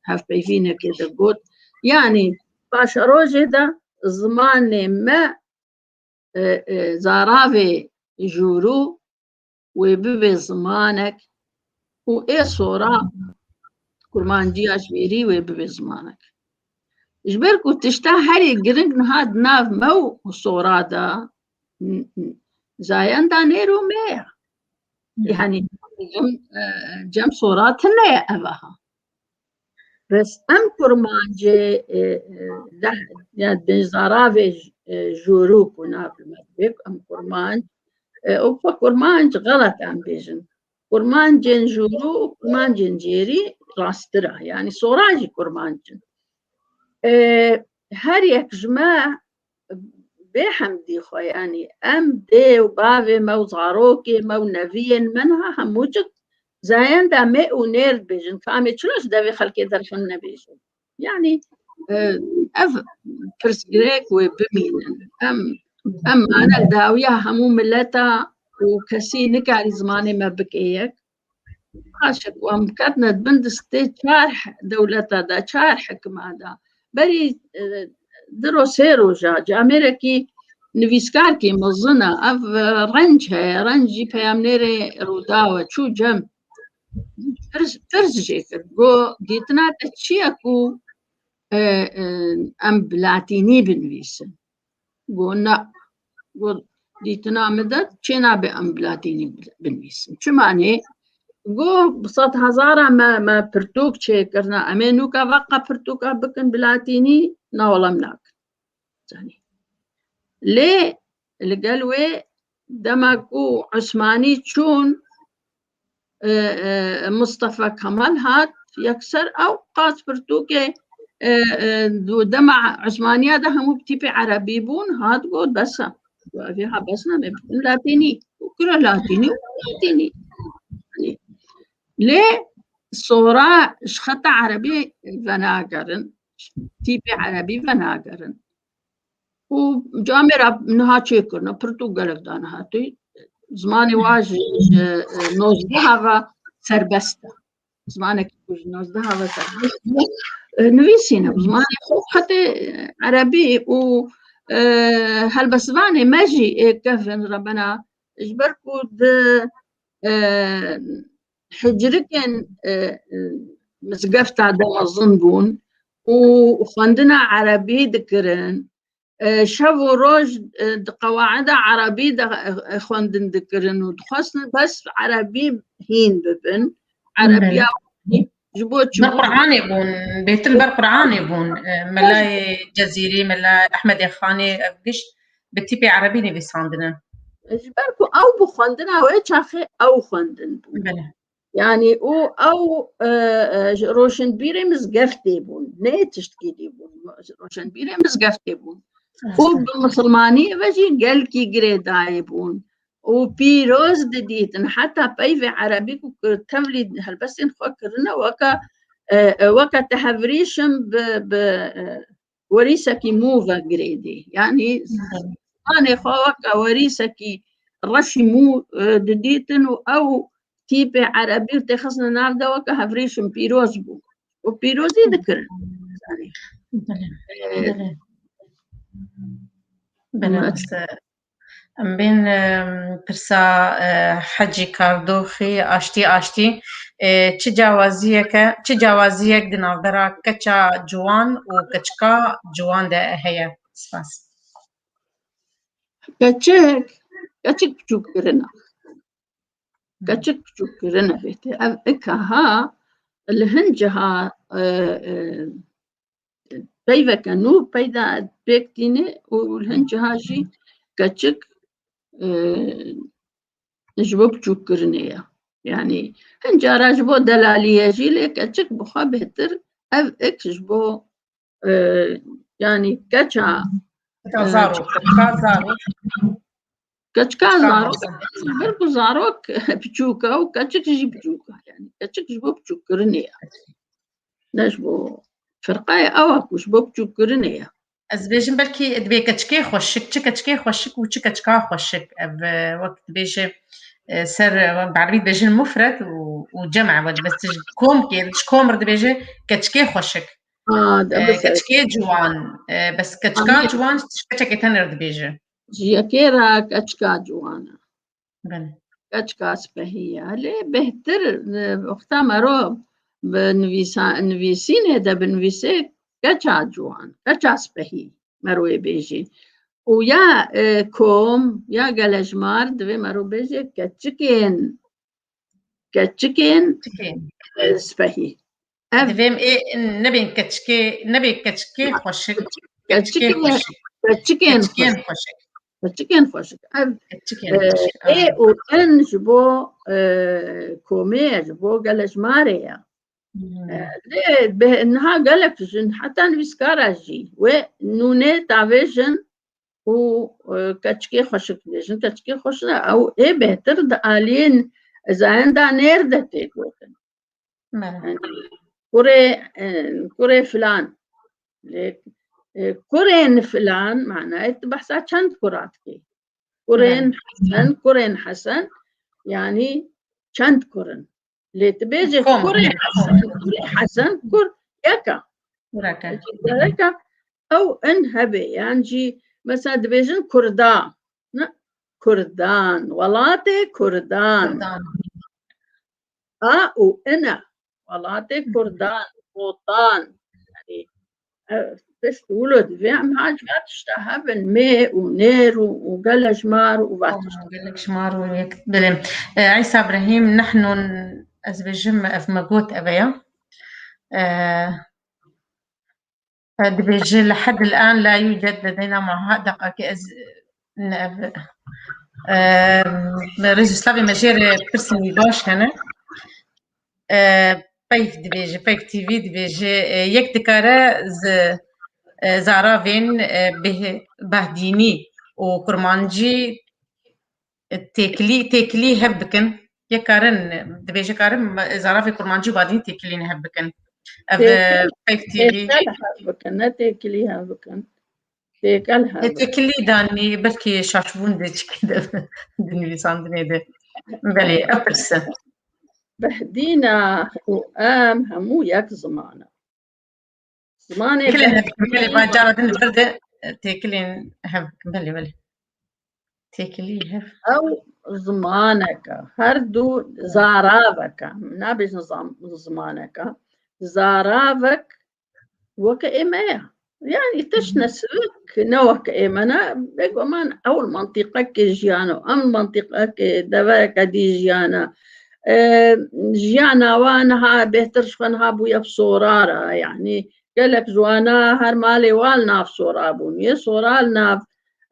hevpeyvînekê de got. Yanî paşerojê de zimanê me, e, e, zaravê jûrû wê bibe zimanek û ê sora kurmanciya ji vêrî wê bibe zimanek. Ji ber ku tişta herî giring niha di nav me û sora de, n-, n-, zayenda nêr û me ye. Hı. Yani, cem, e, cem sora tune ye ev aha. Bes em kurmancê, e, e, leh-, ya di zaravê, e, jûrû ku nav li me dibe, em kurmanc, e, û xwe kurmanc xelet em bêjin. Kurmancên jûrû û kurmancên cêrî rastir e. Yani sora jî kurmanc in. E, her yek ji me bê hemdî xwe, yanî em dê û bavê me û zarokê me û neviyên me niha hemû cik zayenda me û nêr dibêjin. Ka em ê çilo ji devê xelkê derxin nebêjin? Yanî, e, ev pirsgirêk wê bimînin. Em, em manek dawiya hemû mileta û kesî nikarî zimanê me bike yek. Paşek wan biketine di bin destê çar he-, dewleta de, çar hikima de. Berî, e, di ro sê roja, camêrekî nivîskarkî mezin e, ev, e, renc heye, renc jî peyamnêrê Rûdaw e, çû cem. Pirs, pirs jê kir, got, dîtina te çi ye ku, e, e, em bi latînî binivîsin? Got, na. Got, dîtina min de çê nabe em bi latînî binivîsin. Çima nê? Got, bi sed hezara me, me pirtûk çêkirine. Em ê nûka veqa pirtûka bikin bi latînî? Na, wela em nakin. Zanî. Lê li gel wê dema ku Osmanî çûn, e, e, Mustafa Kemal hat, yekser ew qas pirtûkê, e, e, du-, dema Osmaniya de hemû bi tîpê erebî bûn, hat got, bes e. Got, evê ha bes ne, me bikin latînî. Û kire latînî û latînî. Lê sora ji xeta erebî venagerin, tîpê erebî venagerin. Û camêra niha çêkirine, pirtûk gelek dane hatî. Zimanê wa ji, ji, e, nozdeha ve serbest e. Zimanekî ku ji nozdeha ve serbest e, e, nivîsîne. Zimanê xwe xetê, e, erebî û, e, helbestvanê me jî ê kevin rebena, ji ber ku di, e, hicrikên, e, e, mizgefta de mezin bûn û xwendina erebî dikirin. E, şev û roj, e, di qewaida erebî de, e, e, xwendin dikirin û dixwestin bes erebî hîn bibin. Erebiya Belê. Ji bo çi Ber bûn? Qur'anê bûn, bêtir ber Qur'anê bûn. E, Melayê Cezîrî, Mela Ehmedê Xanê, ev gişt bi tîpê erebî nivîsandine. Ji ber ku ew bi xwendina wê çaxê ew xwendin bûn. Belê. Yanî û ew, e, e, ji roşinbîrê mizgeftê bûn, ne tiştkî dî bûn, roşinbîrê mizgeftê bûn. Rast Û e. Bi misilmaniyê ve jî gelkî girêdayî bûn. Û pîroz didîtin, heta peyvê erebî ku tevlî helbestên xwe kirine, weke, e, e, weke te hevrîşim bi, bi, e, werîsekî mû ve girêdî. Yanî Hı hı. Zimanê xwe weke werîsekî reşî mû, e, didîtin û ew tîpê erebî têxistine nav de weke hevrîşim pîroz bû. Û pîrozî dikirin. Belê. E, Belê. Belê, me- rast e. Em bên, em, pirsa, e, Hecî Kardoxî, aştî, aştî, e, çi cawaziyeke, çi cawaziyek di navbera keça ciwan û keçika ciwan de heye? Spas. Keçik, keçik biçûk kirine. Keçik biçûk kirine bête. Ev ikaha li hin ciha, e, e, peyveke nû peyda pêk tîne û li hin ciha jî keçik, e, ji bo biçûkkirinê ye. Yanî hin cara ji bo delalî ye jî, lê keçik bi xwe bêhtir ev ik ji bo, e, yanî keça, Keçika e, zarok, keçika zarok. Keçika Keçika zarok, zarok. Ber ku zarok biçûk e û keçik jî biçûk e. Yanî keçik ji bo biçûkkirinê ye. Ne ji bo ferqayê ew e ku ji bo biçûkkirinê ye. Ez dibêjim belkî dibê keçikê xweşik, çi keçikê xweşik û çi keçika xweşik. Ev, e, wek dibêje, e, ser, e, bi erebî dibêjin mufret û, û cem e, wek bes ji komkê, ji kom re dibêje keçikê xweşik. Ha, de E, bes e. Keçikê ciwan, e, bes keçika Anladım. Ciwan ji keçekê tenê re dibêje. Ji yekê re keçika ciwan e. Belê. Keçika spehî ye. Lê bêhtir, e, wexta mero bi nivîsa-, nivîsînê de binivîsê keça ciwan, keça spehî mero ê bêjê. Û ya, e, kom, ya gelejmar divê mero bêjê keçikên, keçikên, Keçikên. e, spehî. Ev Divêm ê nebên keçikê, nebê keçikê xweşik. Keçikê Keçikên, xweşik. keçikên Keçikên xweşik. xweşik. Keçikên xweşik. Ev, Keçikên e, xweşik. ê Aa. û in ji bo, e, komê ye, ji bo gelejmarê ye. Hmm. E, lê be-, niha gelek jin, heta nivîskara jî, wê nûnê tavêjin û, e, keçikê xweşik dibêjin. Keçikê xweşik, ew ê bêhtir di aliyên zayenda nêr de tê gotin. Belê. Yani, kurê, e, kurê filan. Lê, e, kurên filan, manayê tu behsa çend kura dikî? Kurên Belê. Hesen, kurên Hesen, yani çend kur in? Lê tu bêjê Kom, kurê kom. Hesen, kurê Hesen, kur yek e. Kurek e. Gerek e ew in hebe, yan jî mesela dibêjin Kurda. Ne? Kurdan, welatê Kurdan. Kurdan. A û in e. Welatê Kurdan, Botan. Yani, e, pişt wilo divê em ha ji va tişta hebin, mê û nêr û, û gelejmar û va tişta. Gelek ji mar û yek, belê. E, Îsa Brahîm, nehnu, ez bêjim, ev me got, ev e ya. E, e, dibêje, لحد الآن لا يوجد لدينا معاهدة, deqakê ez, ne, ev, e, rêzî slavê me jê re pirsên wî baş hene. E, Peyv dibêje, Peyv T V dibêje, e, yek dikare zi-, e, zaravên, e, beh-, behdînî û kurmancî, e, têkilî, têkilî hev bikin. Yek karin, dibêje karin, e, zaravê kurmancî û badînî têkilî hev bikin. Ev, e, Têkil, Peyv T V. Têkel hev bikin, ne têkilî hev bikin. Têkel hev bikin. Têkilî danî, belkî şaşbûn de çikî de di nivîsandinê de. Belê, ev pirs e. Behdîna û em hemû yek ziman e. Zimanê Têkilên hev bikin, belê, ba cara din li vir de, e, têkilên hev bikin, belê, belê. Têkilî hev. Ew zimanek e, her du zaravek e. Nabêjin zam-, zimanek e. Zaravek weke ê me ye. Yani tişt ne sivik, ne weke ê me ne. Bêguman ew li mantîqekê jiyane, em li mantîqekê devereke dî jiyane. E, jiyana wan niha bêhtir ji xwe niha bûye bi sorar e. Yani gelek ji wana her malê wan li nav sora bûn. Yê sora li nav,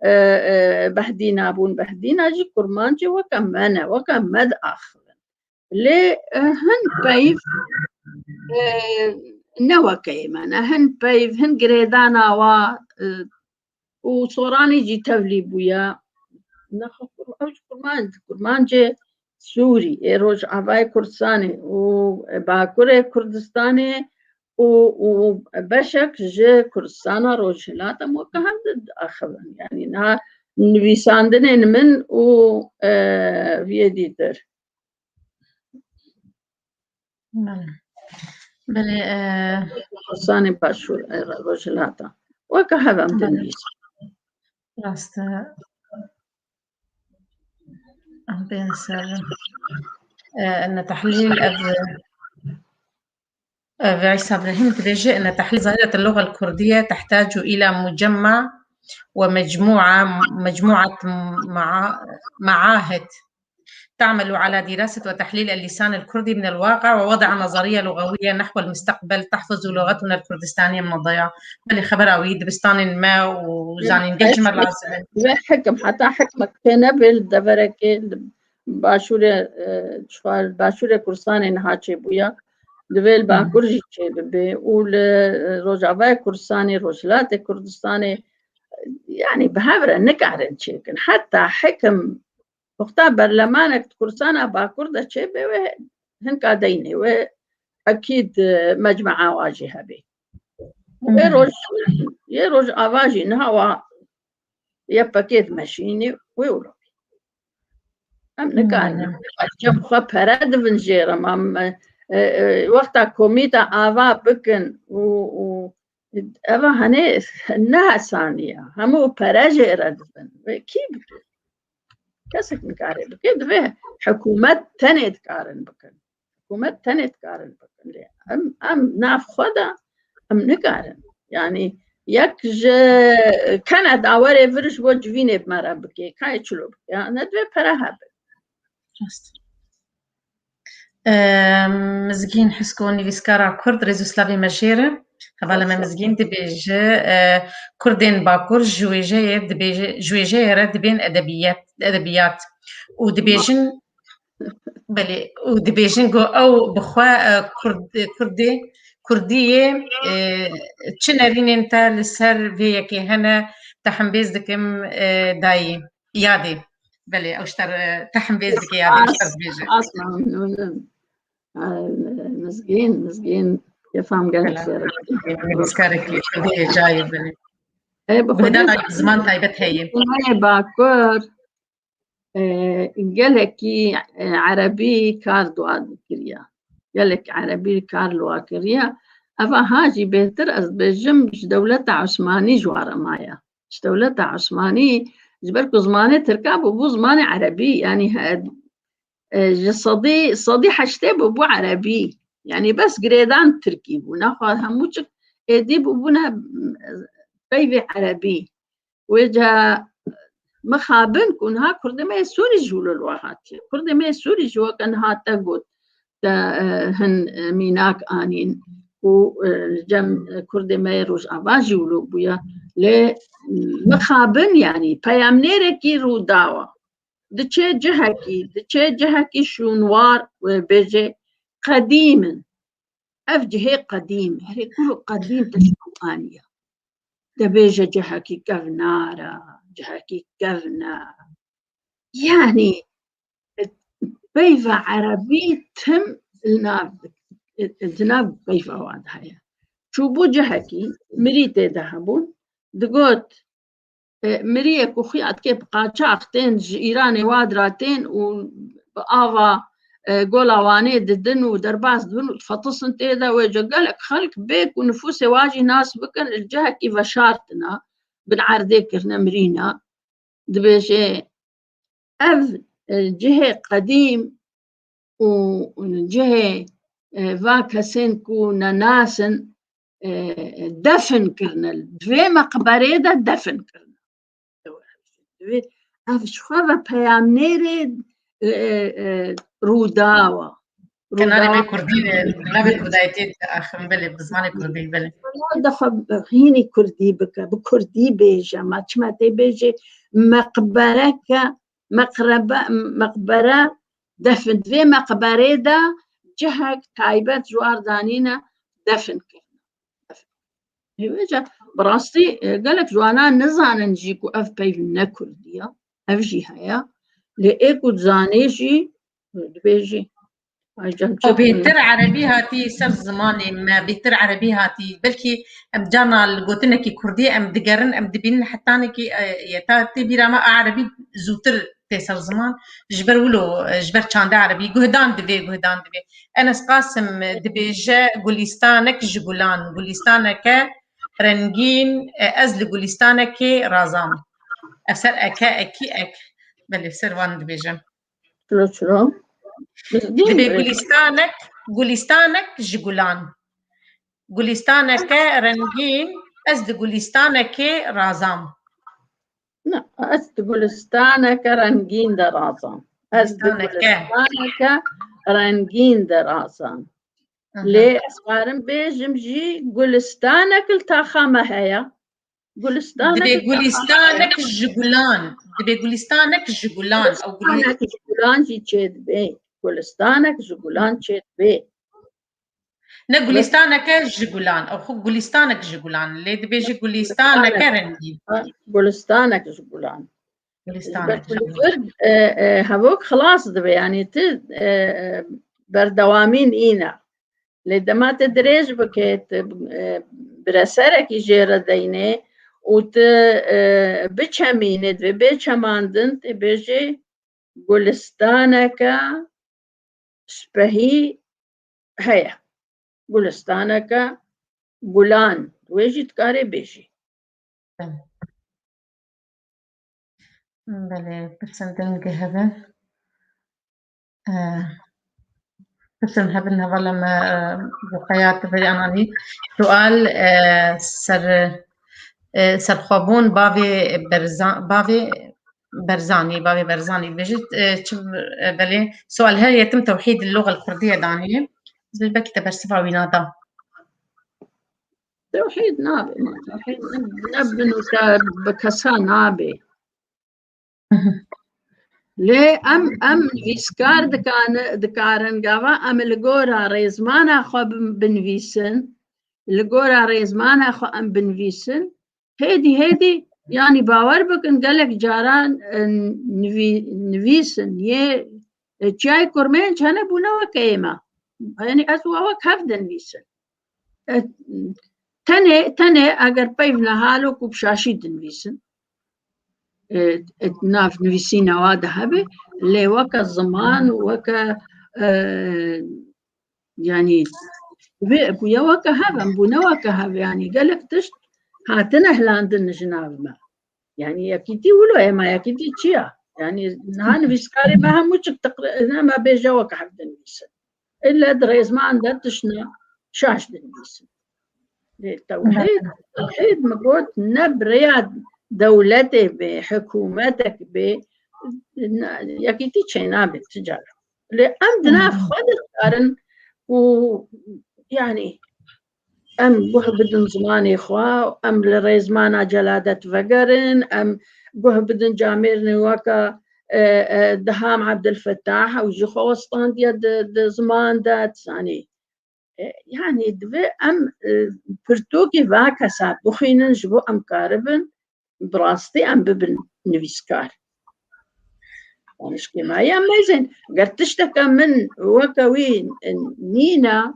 e, e, behdîna bûn. Behdîna jî kurmancê weke me ne, weke me diaxivin. Lê, e, hin peyv, e, ne weke ê me ne. Hin peyv, hin girêdana wa, e, û soranî jî tevlî bûye. Nexwe kur-, ew ji kurmanc, kurmancê Sûrî, ê Rojavayê Kurdistanê û Bakurê Kurdistanê û, û beşek ji Kurdistana Rojhilat em weke hev diaxivin. Yani niha nivîsandinên min û, e, viyê dîtir. Belê. Belê, e, Kurdistanê Başûr, e, Rojhilata. Weke hev em Belê. Dinivîsin. Rast e. Em bên ser, e, ne tehlîl ev, ev Îsa Brahîm dibêje, إن تحليل ظاهرة اللغة الكردية تحتاج إلى مجمع ومجموعة، مجموعة مع-، معاهد. تعمل على دراسة وتحليل اللسان الكردي من الواقع ووضع نظرية لغوية نحو المستقبل تحفظ لغتنا الكردستانية من الضياع. Belê, xebera wî dibistanên me û zanîngeh ji me lazim e. Divê hekim, heta hekimek tê nebê li deverekê, li başûrê, e, çixwar, başûrê Kurdistanê niha çêbûye. Divê li Bakur jî çêbibe û li, e, Rojavayê Kurdistanê, Rojhilatê Kurdistanê, e, yanî bi hev re nikarin çêkin. Heta hekim, wexta berlemanek di Kurdistana Bakur de çêbe, wê hinka deynê, wê ekîd, e, mecmea wa jî hebe. Yê roj, yê Rojava jî niha wa Y P G dimeşînî wê û robî. Em nikarin. Cem xwe pere dibin jê re. Em, e, e, wexta komîta ava bikin û, û eva henê ne hesanî ye. Hemû pere jê re dibin. Wê kî bike? Kesek nikare bike. Divê hikûmet tenê dikarin bikin. Hikûmet tenê dikarin bikin lê. Em, em nav xwe de em nikarin. Yanî yek ji Kanada werê vir ji bo civînê bi me re bike. Kayê çilo bike. Ya, ne divê pere hebe. Rast. Em, Mizgîn Hisko, nivîskara Kurd, rêz û slavê me jê re. Hevala me Mizgîn dibêje, e, Kurdên Bakur ji wêjeyê dibêje, ji wêjeyê re dibên edebiyat, edebiyat. Û dibêjin, belê, û dibêjin ku ew bi xwe, e, Kurd-, Kurdê, Kurdiyê, e, çi nerînên te li ser vê yekê hene, te hembêz dikim, e, dayî, yadê. Belê, ew ji te re, te hembêz dike yadê, ew ji te re dibêje. Asma, Mizgîn, Mizgîn, kêfa min gelek xêr e. Nivîskarekî Kurdî hêja ye, belê. E, bi Xwedê guhdan bi ziman taybet heye. Bakur, e, gelekî, e, erebî kar dua dikiriya. Gelek erebî kar li wa kiriya. Eva ha jî bêhtir ez dibêjim ji dewleta Osmanî ji wa re maye. Ji dewleta Osmanî, ji ber ku zimanê tirka bû, bû zimanê erebî. Yanî he-, e, ji sedî, sedî heştê bû, bû erebî. Yanî bes girêdan tirkî bû. Nexwe hemû çik êdî bûbûne, e, peyvê erebî. Wê ca mixabin ku niha Kurdê me yê Sûrî ji wilo li wa hatiye. Kurdê me yê Sûrî jî weke niha te got, te, e, hin, e, mînak anîn ku, e, cem, e, Kurdê me yê Rojava jî wilo bûye. Lê, mixabin, yanî peyamnêrekî rûdawa. Diçe cihekî, diçe cihekî şûnwar, wê bêje qedîm in. Ev cihê qedîm, herê kuro qedîm te ji ku aniye. Dibêje cihekî kevnar e, cihekî kevn e. Yanî, peyva erebî tim li nav, di nav peyva wan de heye. Çûbû cihekî, mirî tê de hebûn, digot, e, miriyê ku xuya dike bi qaçax tên ji Îranê wa dira tên û bi ava, e, Gola Wanê didin û derbas dibin û difetisin tê de, wê ca gelek xelk bê ku nifûsê wa jî nas bikin, li cihekî veşartina, bin erdê kirine, mirîna. Dibêje, ev, e, cihê qedîm û cihê, e, va kesên ku nenas in, e, defin kirine. Di vê meqberê de defin kirine. Divê ev ji xwe ve peyamnêrê, e, e, e, rûdawa. Kenarê me Rûdawa. Kurdî, e, navê Kurdayetê diaxivin, belê, bi zimanê Kurdî, belê. Defa hînî Kurdî bike, bi Kurdî bêje, ma çima tê bêjê meqbereke, meqrebe, meqbere defin. Di vê meqberê de cihek taybet ji war danîne defin kirine. Hêvêca, bi rastî, e, gelek ji wana nizanin jî ku ev peyv ne Kurdî ye. Ev jî heye. Lê ê ku dizanê jî, e, dibêjî. Ay can, Û bêhtir erebî hatî ser zimanê me, bêhtir erebî hatî. Belkî em carna li gotinekî Kurdî em digerin, em dibînin hetanekî, e, ye ta tê bîra me a erebî zûtir tê ser ziman. Ji ber wilo, e, ji ber çanda erebî, guhdan divê, guhdan divê. Enes Qasim, e, dibêje, Gulîstanek ji gulan, gulîstaneke rengîn, e, ez li gulîstanekê razam. Ev ser eke, ekî, ek. Belê, ser wan dibêje. Çilo, çilo. Dibê gulîstanek, gulîstanek ji gulan. Gulîstaneke rengîn, ez di gulîstanekê razam. Na, ez di gulîstaneke rengîn de razam. Ez bi gulistaneke rengîn derazam. Aha. Lê ez karim bêjim jî gulistanek li taxa me heye. Gulistanek Dibê li taxa me heye. Gulistanek ji gulan. Dibê gulistanek ji gulan. Ew gulî- Gulistanek ji gulan jî çêdibe. Gulistanek ji gulan çêdibe. Ne gulistaneke ji gulan. Ew xwe gulistanek ji gulan. Lê dibêje gulistaneke rengîn. Gulistanek ji gulan. Gulistanek ji gulan. Ji ber ku li vir, e, e, hevok xilas dibe, yanî tu, e, e, berdewamî nîne. Lê dema te dirêj bike, tu, e, bireserekî jê re deyne û tu, e, biçemîne, divê bê çemandin, tê bêjê gulistaneke spehî heye. Gulistaneke gulan. Wê jî dikarê bêjî. Belê, pirsên din hebe. Eh, pirsên hebin hevala me, eh, bi xeya tu berî ananî. Sual, eh, ser, eh, serxwebûn bavê Berza-, bavê Berzanî, bavê Berzanî dibêjit, eh, çi, eh, belê, sual her yetim tewhîd li lûxel kurdiyê danî. Belkî te bersiva wî nada. Tewhîd nabe, ma tewhîd ne, ne bi nûke, bi kesa nabe. Lê em, em nivîskar dikane, dikarin gava em li gora rêzmana xwe bin-, binivîsin, li gora rêzmana xwe em binivîsin, hêdî hêdî, yanî bawer bikin, gelek caran, e, nivî-, nivîsin yê, e, çiyayê Kurmênc hene bûne weke ême. Yanî ez wa wek hev dinivîsin. E, tenê, tenê eger peyv nehalo ku bi şaşî dinivîsin. E, e, nav nivîsîna wa de hebe, lê weke ziman, weke, e, yanî, vê, bûye weke hev, em bûne weke hev, yanî gelek tişt hatine hilandin ji nav me. Yanî yekîtî wilo ye, ma yekîtî çi ya? Yanî niha nivîskarê me hemû çik tiqri-, nema bêje weke hev dinivîsin. Îlle di rêzman de tiştine şaş dinivîsin. Lê tewhîd, tewhîd min got ne bi rêya dewletê bê, hikûmetek bê, ne, yekîtî çênabe ti cara. Lê em di nav xwe de dikarin ku, yanî, em guh bidin zimanê xwe, em li rêzmana celadet vegerin, em guh bidin camêrnê weke, e, e, Deham Ebdilfetah, ew jî xwe westandiye di, di ziman de, dizanî. E, yanî divê em, e, pirtûkê va kesa bixwînin, ji bo em karibin, bi rastî em bibin nivîskar. Danişkê me ya mezin, ger tişteke min weke wî nîne,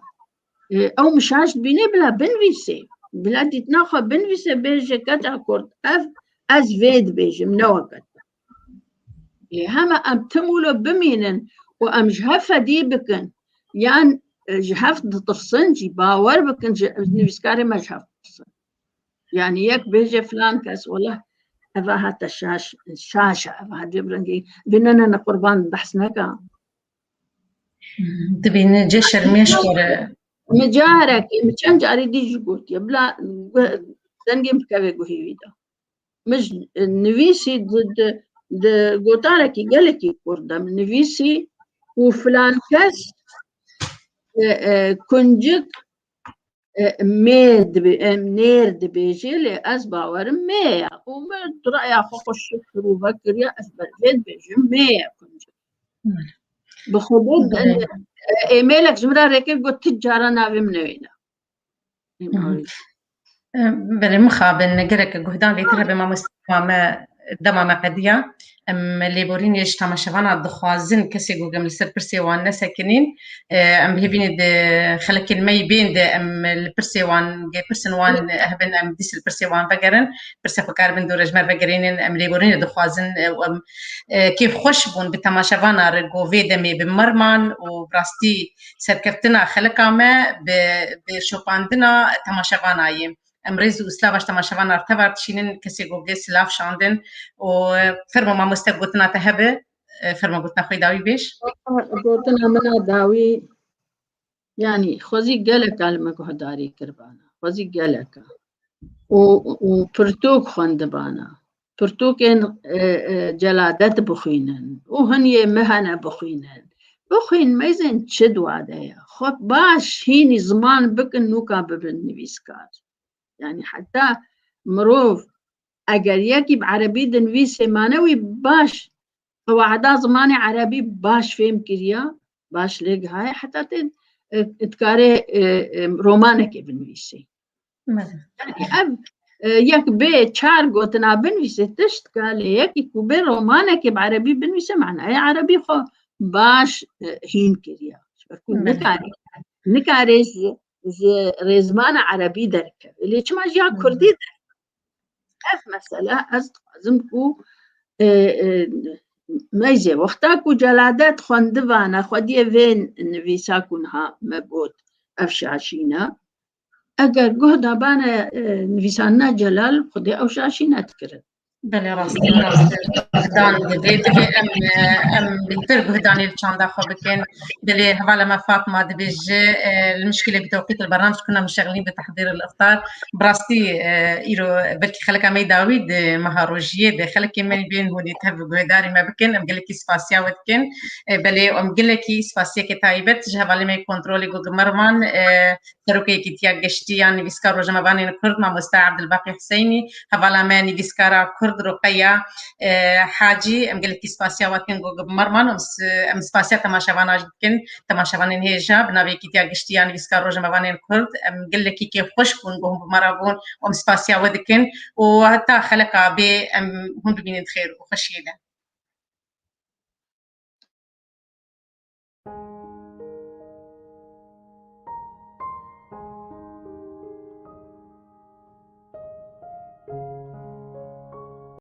e, ew min şaş dibîne bila binivîsê. Bila dîtina xwe binivîse, bêje keça Kurd, ev ez vê dibêjim, ne weke te. Lê hema em tim wilo bimînin û em ji hev fedî bikin, yan, e, ji hev ditirsin jî, bawer bikin, ji nivîskarê me ji hev ditirsin. Yanî yek bêje filan kes, wela eva hate şaş, şaş e, eva hate bi rengî, bê ne, ne, ne, qurban behs neke. Dibîne cê şermê ji xwe re. Min carekê, min çend carî dî jî gotiye, bila guh-, dengê min bikeve guhê wî de. Min ji, nivîsî di, di, di gotarekî gelekî kurt de min nivîsî û filan kes, e, e, kuncik, e, mê dibe-, e, nêr dibêje, lê ez bawerim mê ye. Û min raya xwe xweşik kir û vekiriye, ez ber vê dibêjim mê ye kuncik. Bi xwe bê, Belê. e, êmêlek ji min re rêkir got, tu cara navê min newêne. Hı hı. Em, belê mixabin, gerek guhdan lêtir hebe mamoste, dema me, dema me qediya. Em lêborînê ji temaşevana dixwazin kesê ku em li ser pirsê wan nesekinîn. E, em bi hêvî ne di xelekên me yî bên de em li pirsê wan, gê pirsên wan hebin, em dîs li pirsê wan vegerin. Pirsê xwe karibin dû re ji me vegerînin, em lêborînê dixwazin, e, û em, e, kêfxweş bûn bi temaşevana re ku vê demê bi me re man û bi rastî serkeftina xeleka me bi, bi şopandina temaşevana ye. Em rêz û slava ji temaşevana re tev re dişînin, kesê ku gê silav şandin û, e, fermo mamoste gotina te hebe, e, fermo gotina xwe yê dawî bêj. Gotina min a dawî, yanî xwezî gelek a li me guhdarî kiribana. Xwezî gelek a. Û, û pirtûk xwendibana. pirtûkên e, e, Celadet bixwînin û hin yê me hene bixwînin. Bixwîn meyzên çi dua de ye. Xwe baş hînî ziman bikin nûka bibin nivîskar. Yani heta mirov eger yekî bi erebî dinivîsê mane wî baş qewaida zimanê erebî baş fêm kiriya, baş lê gihaye heta tê e, dikare e, e, romanekê binivîsê. Yani ev e, yek bê çar gotina binivîsê tişt ka lê yekî ku bê romanekê bi erebî binivîse manayê erebî xwe baş e, hîn kiriya. Ji ber ku nikare, nikare ji, ji rêzmana erebî derkeve. Lê çima jî ya kurdî derkeve? Ev mesele ez dixwazim ku e, e, meyzê wexta ku Celadet xwendivana xwediyê vê nivîsa ku niha me got ev şaşîna. Eger guh dabane e, nivîsanina Celal, xwedê ew şaşî nedikirin. Belê, rastî, rastî. Guhdan divê, divê em, e, em bêhtir guhdanê li çanda xwe bikin. Belê, hevala me Fatma dibêje, e, li mişkilê bi tewqît li bernamej kuna min şexlîn bi tehdîr li iftar. Bi rastî, e, îro belkî xeleka me yê dawî di meha rojiyê de xelekê me bên hûn ê tev guhdarî me bikin. Em gelekî spasiya we dikin. E, belê, em gelekî spasiyeke taybet ji hevalê me yê kontrolê Gogim Mervan, e, Serokê Yekîtiya Geştî ya Nivîskar Rojnamevanên Kurd, Mamoste Ebdilbaqî Huseynî, hevala me nivîskara Kurd Ruqeya, e, Hacî, em gelekî spasiya we dikin Gogim Mervan, em s-, em spasiya temaşevana jî dikin, temaşevanên hêja, bi navê Yekîtiya Giştî ya Nivîskar Rojnamevanên Kurd, em gelekî kêfxweş bûn ku hûn bi me re bûn, em spasiya we dikin û heta xeleka bê em hûn bibînin di xêr û xweşiyê de.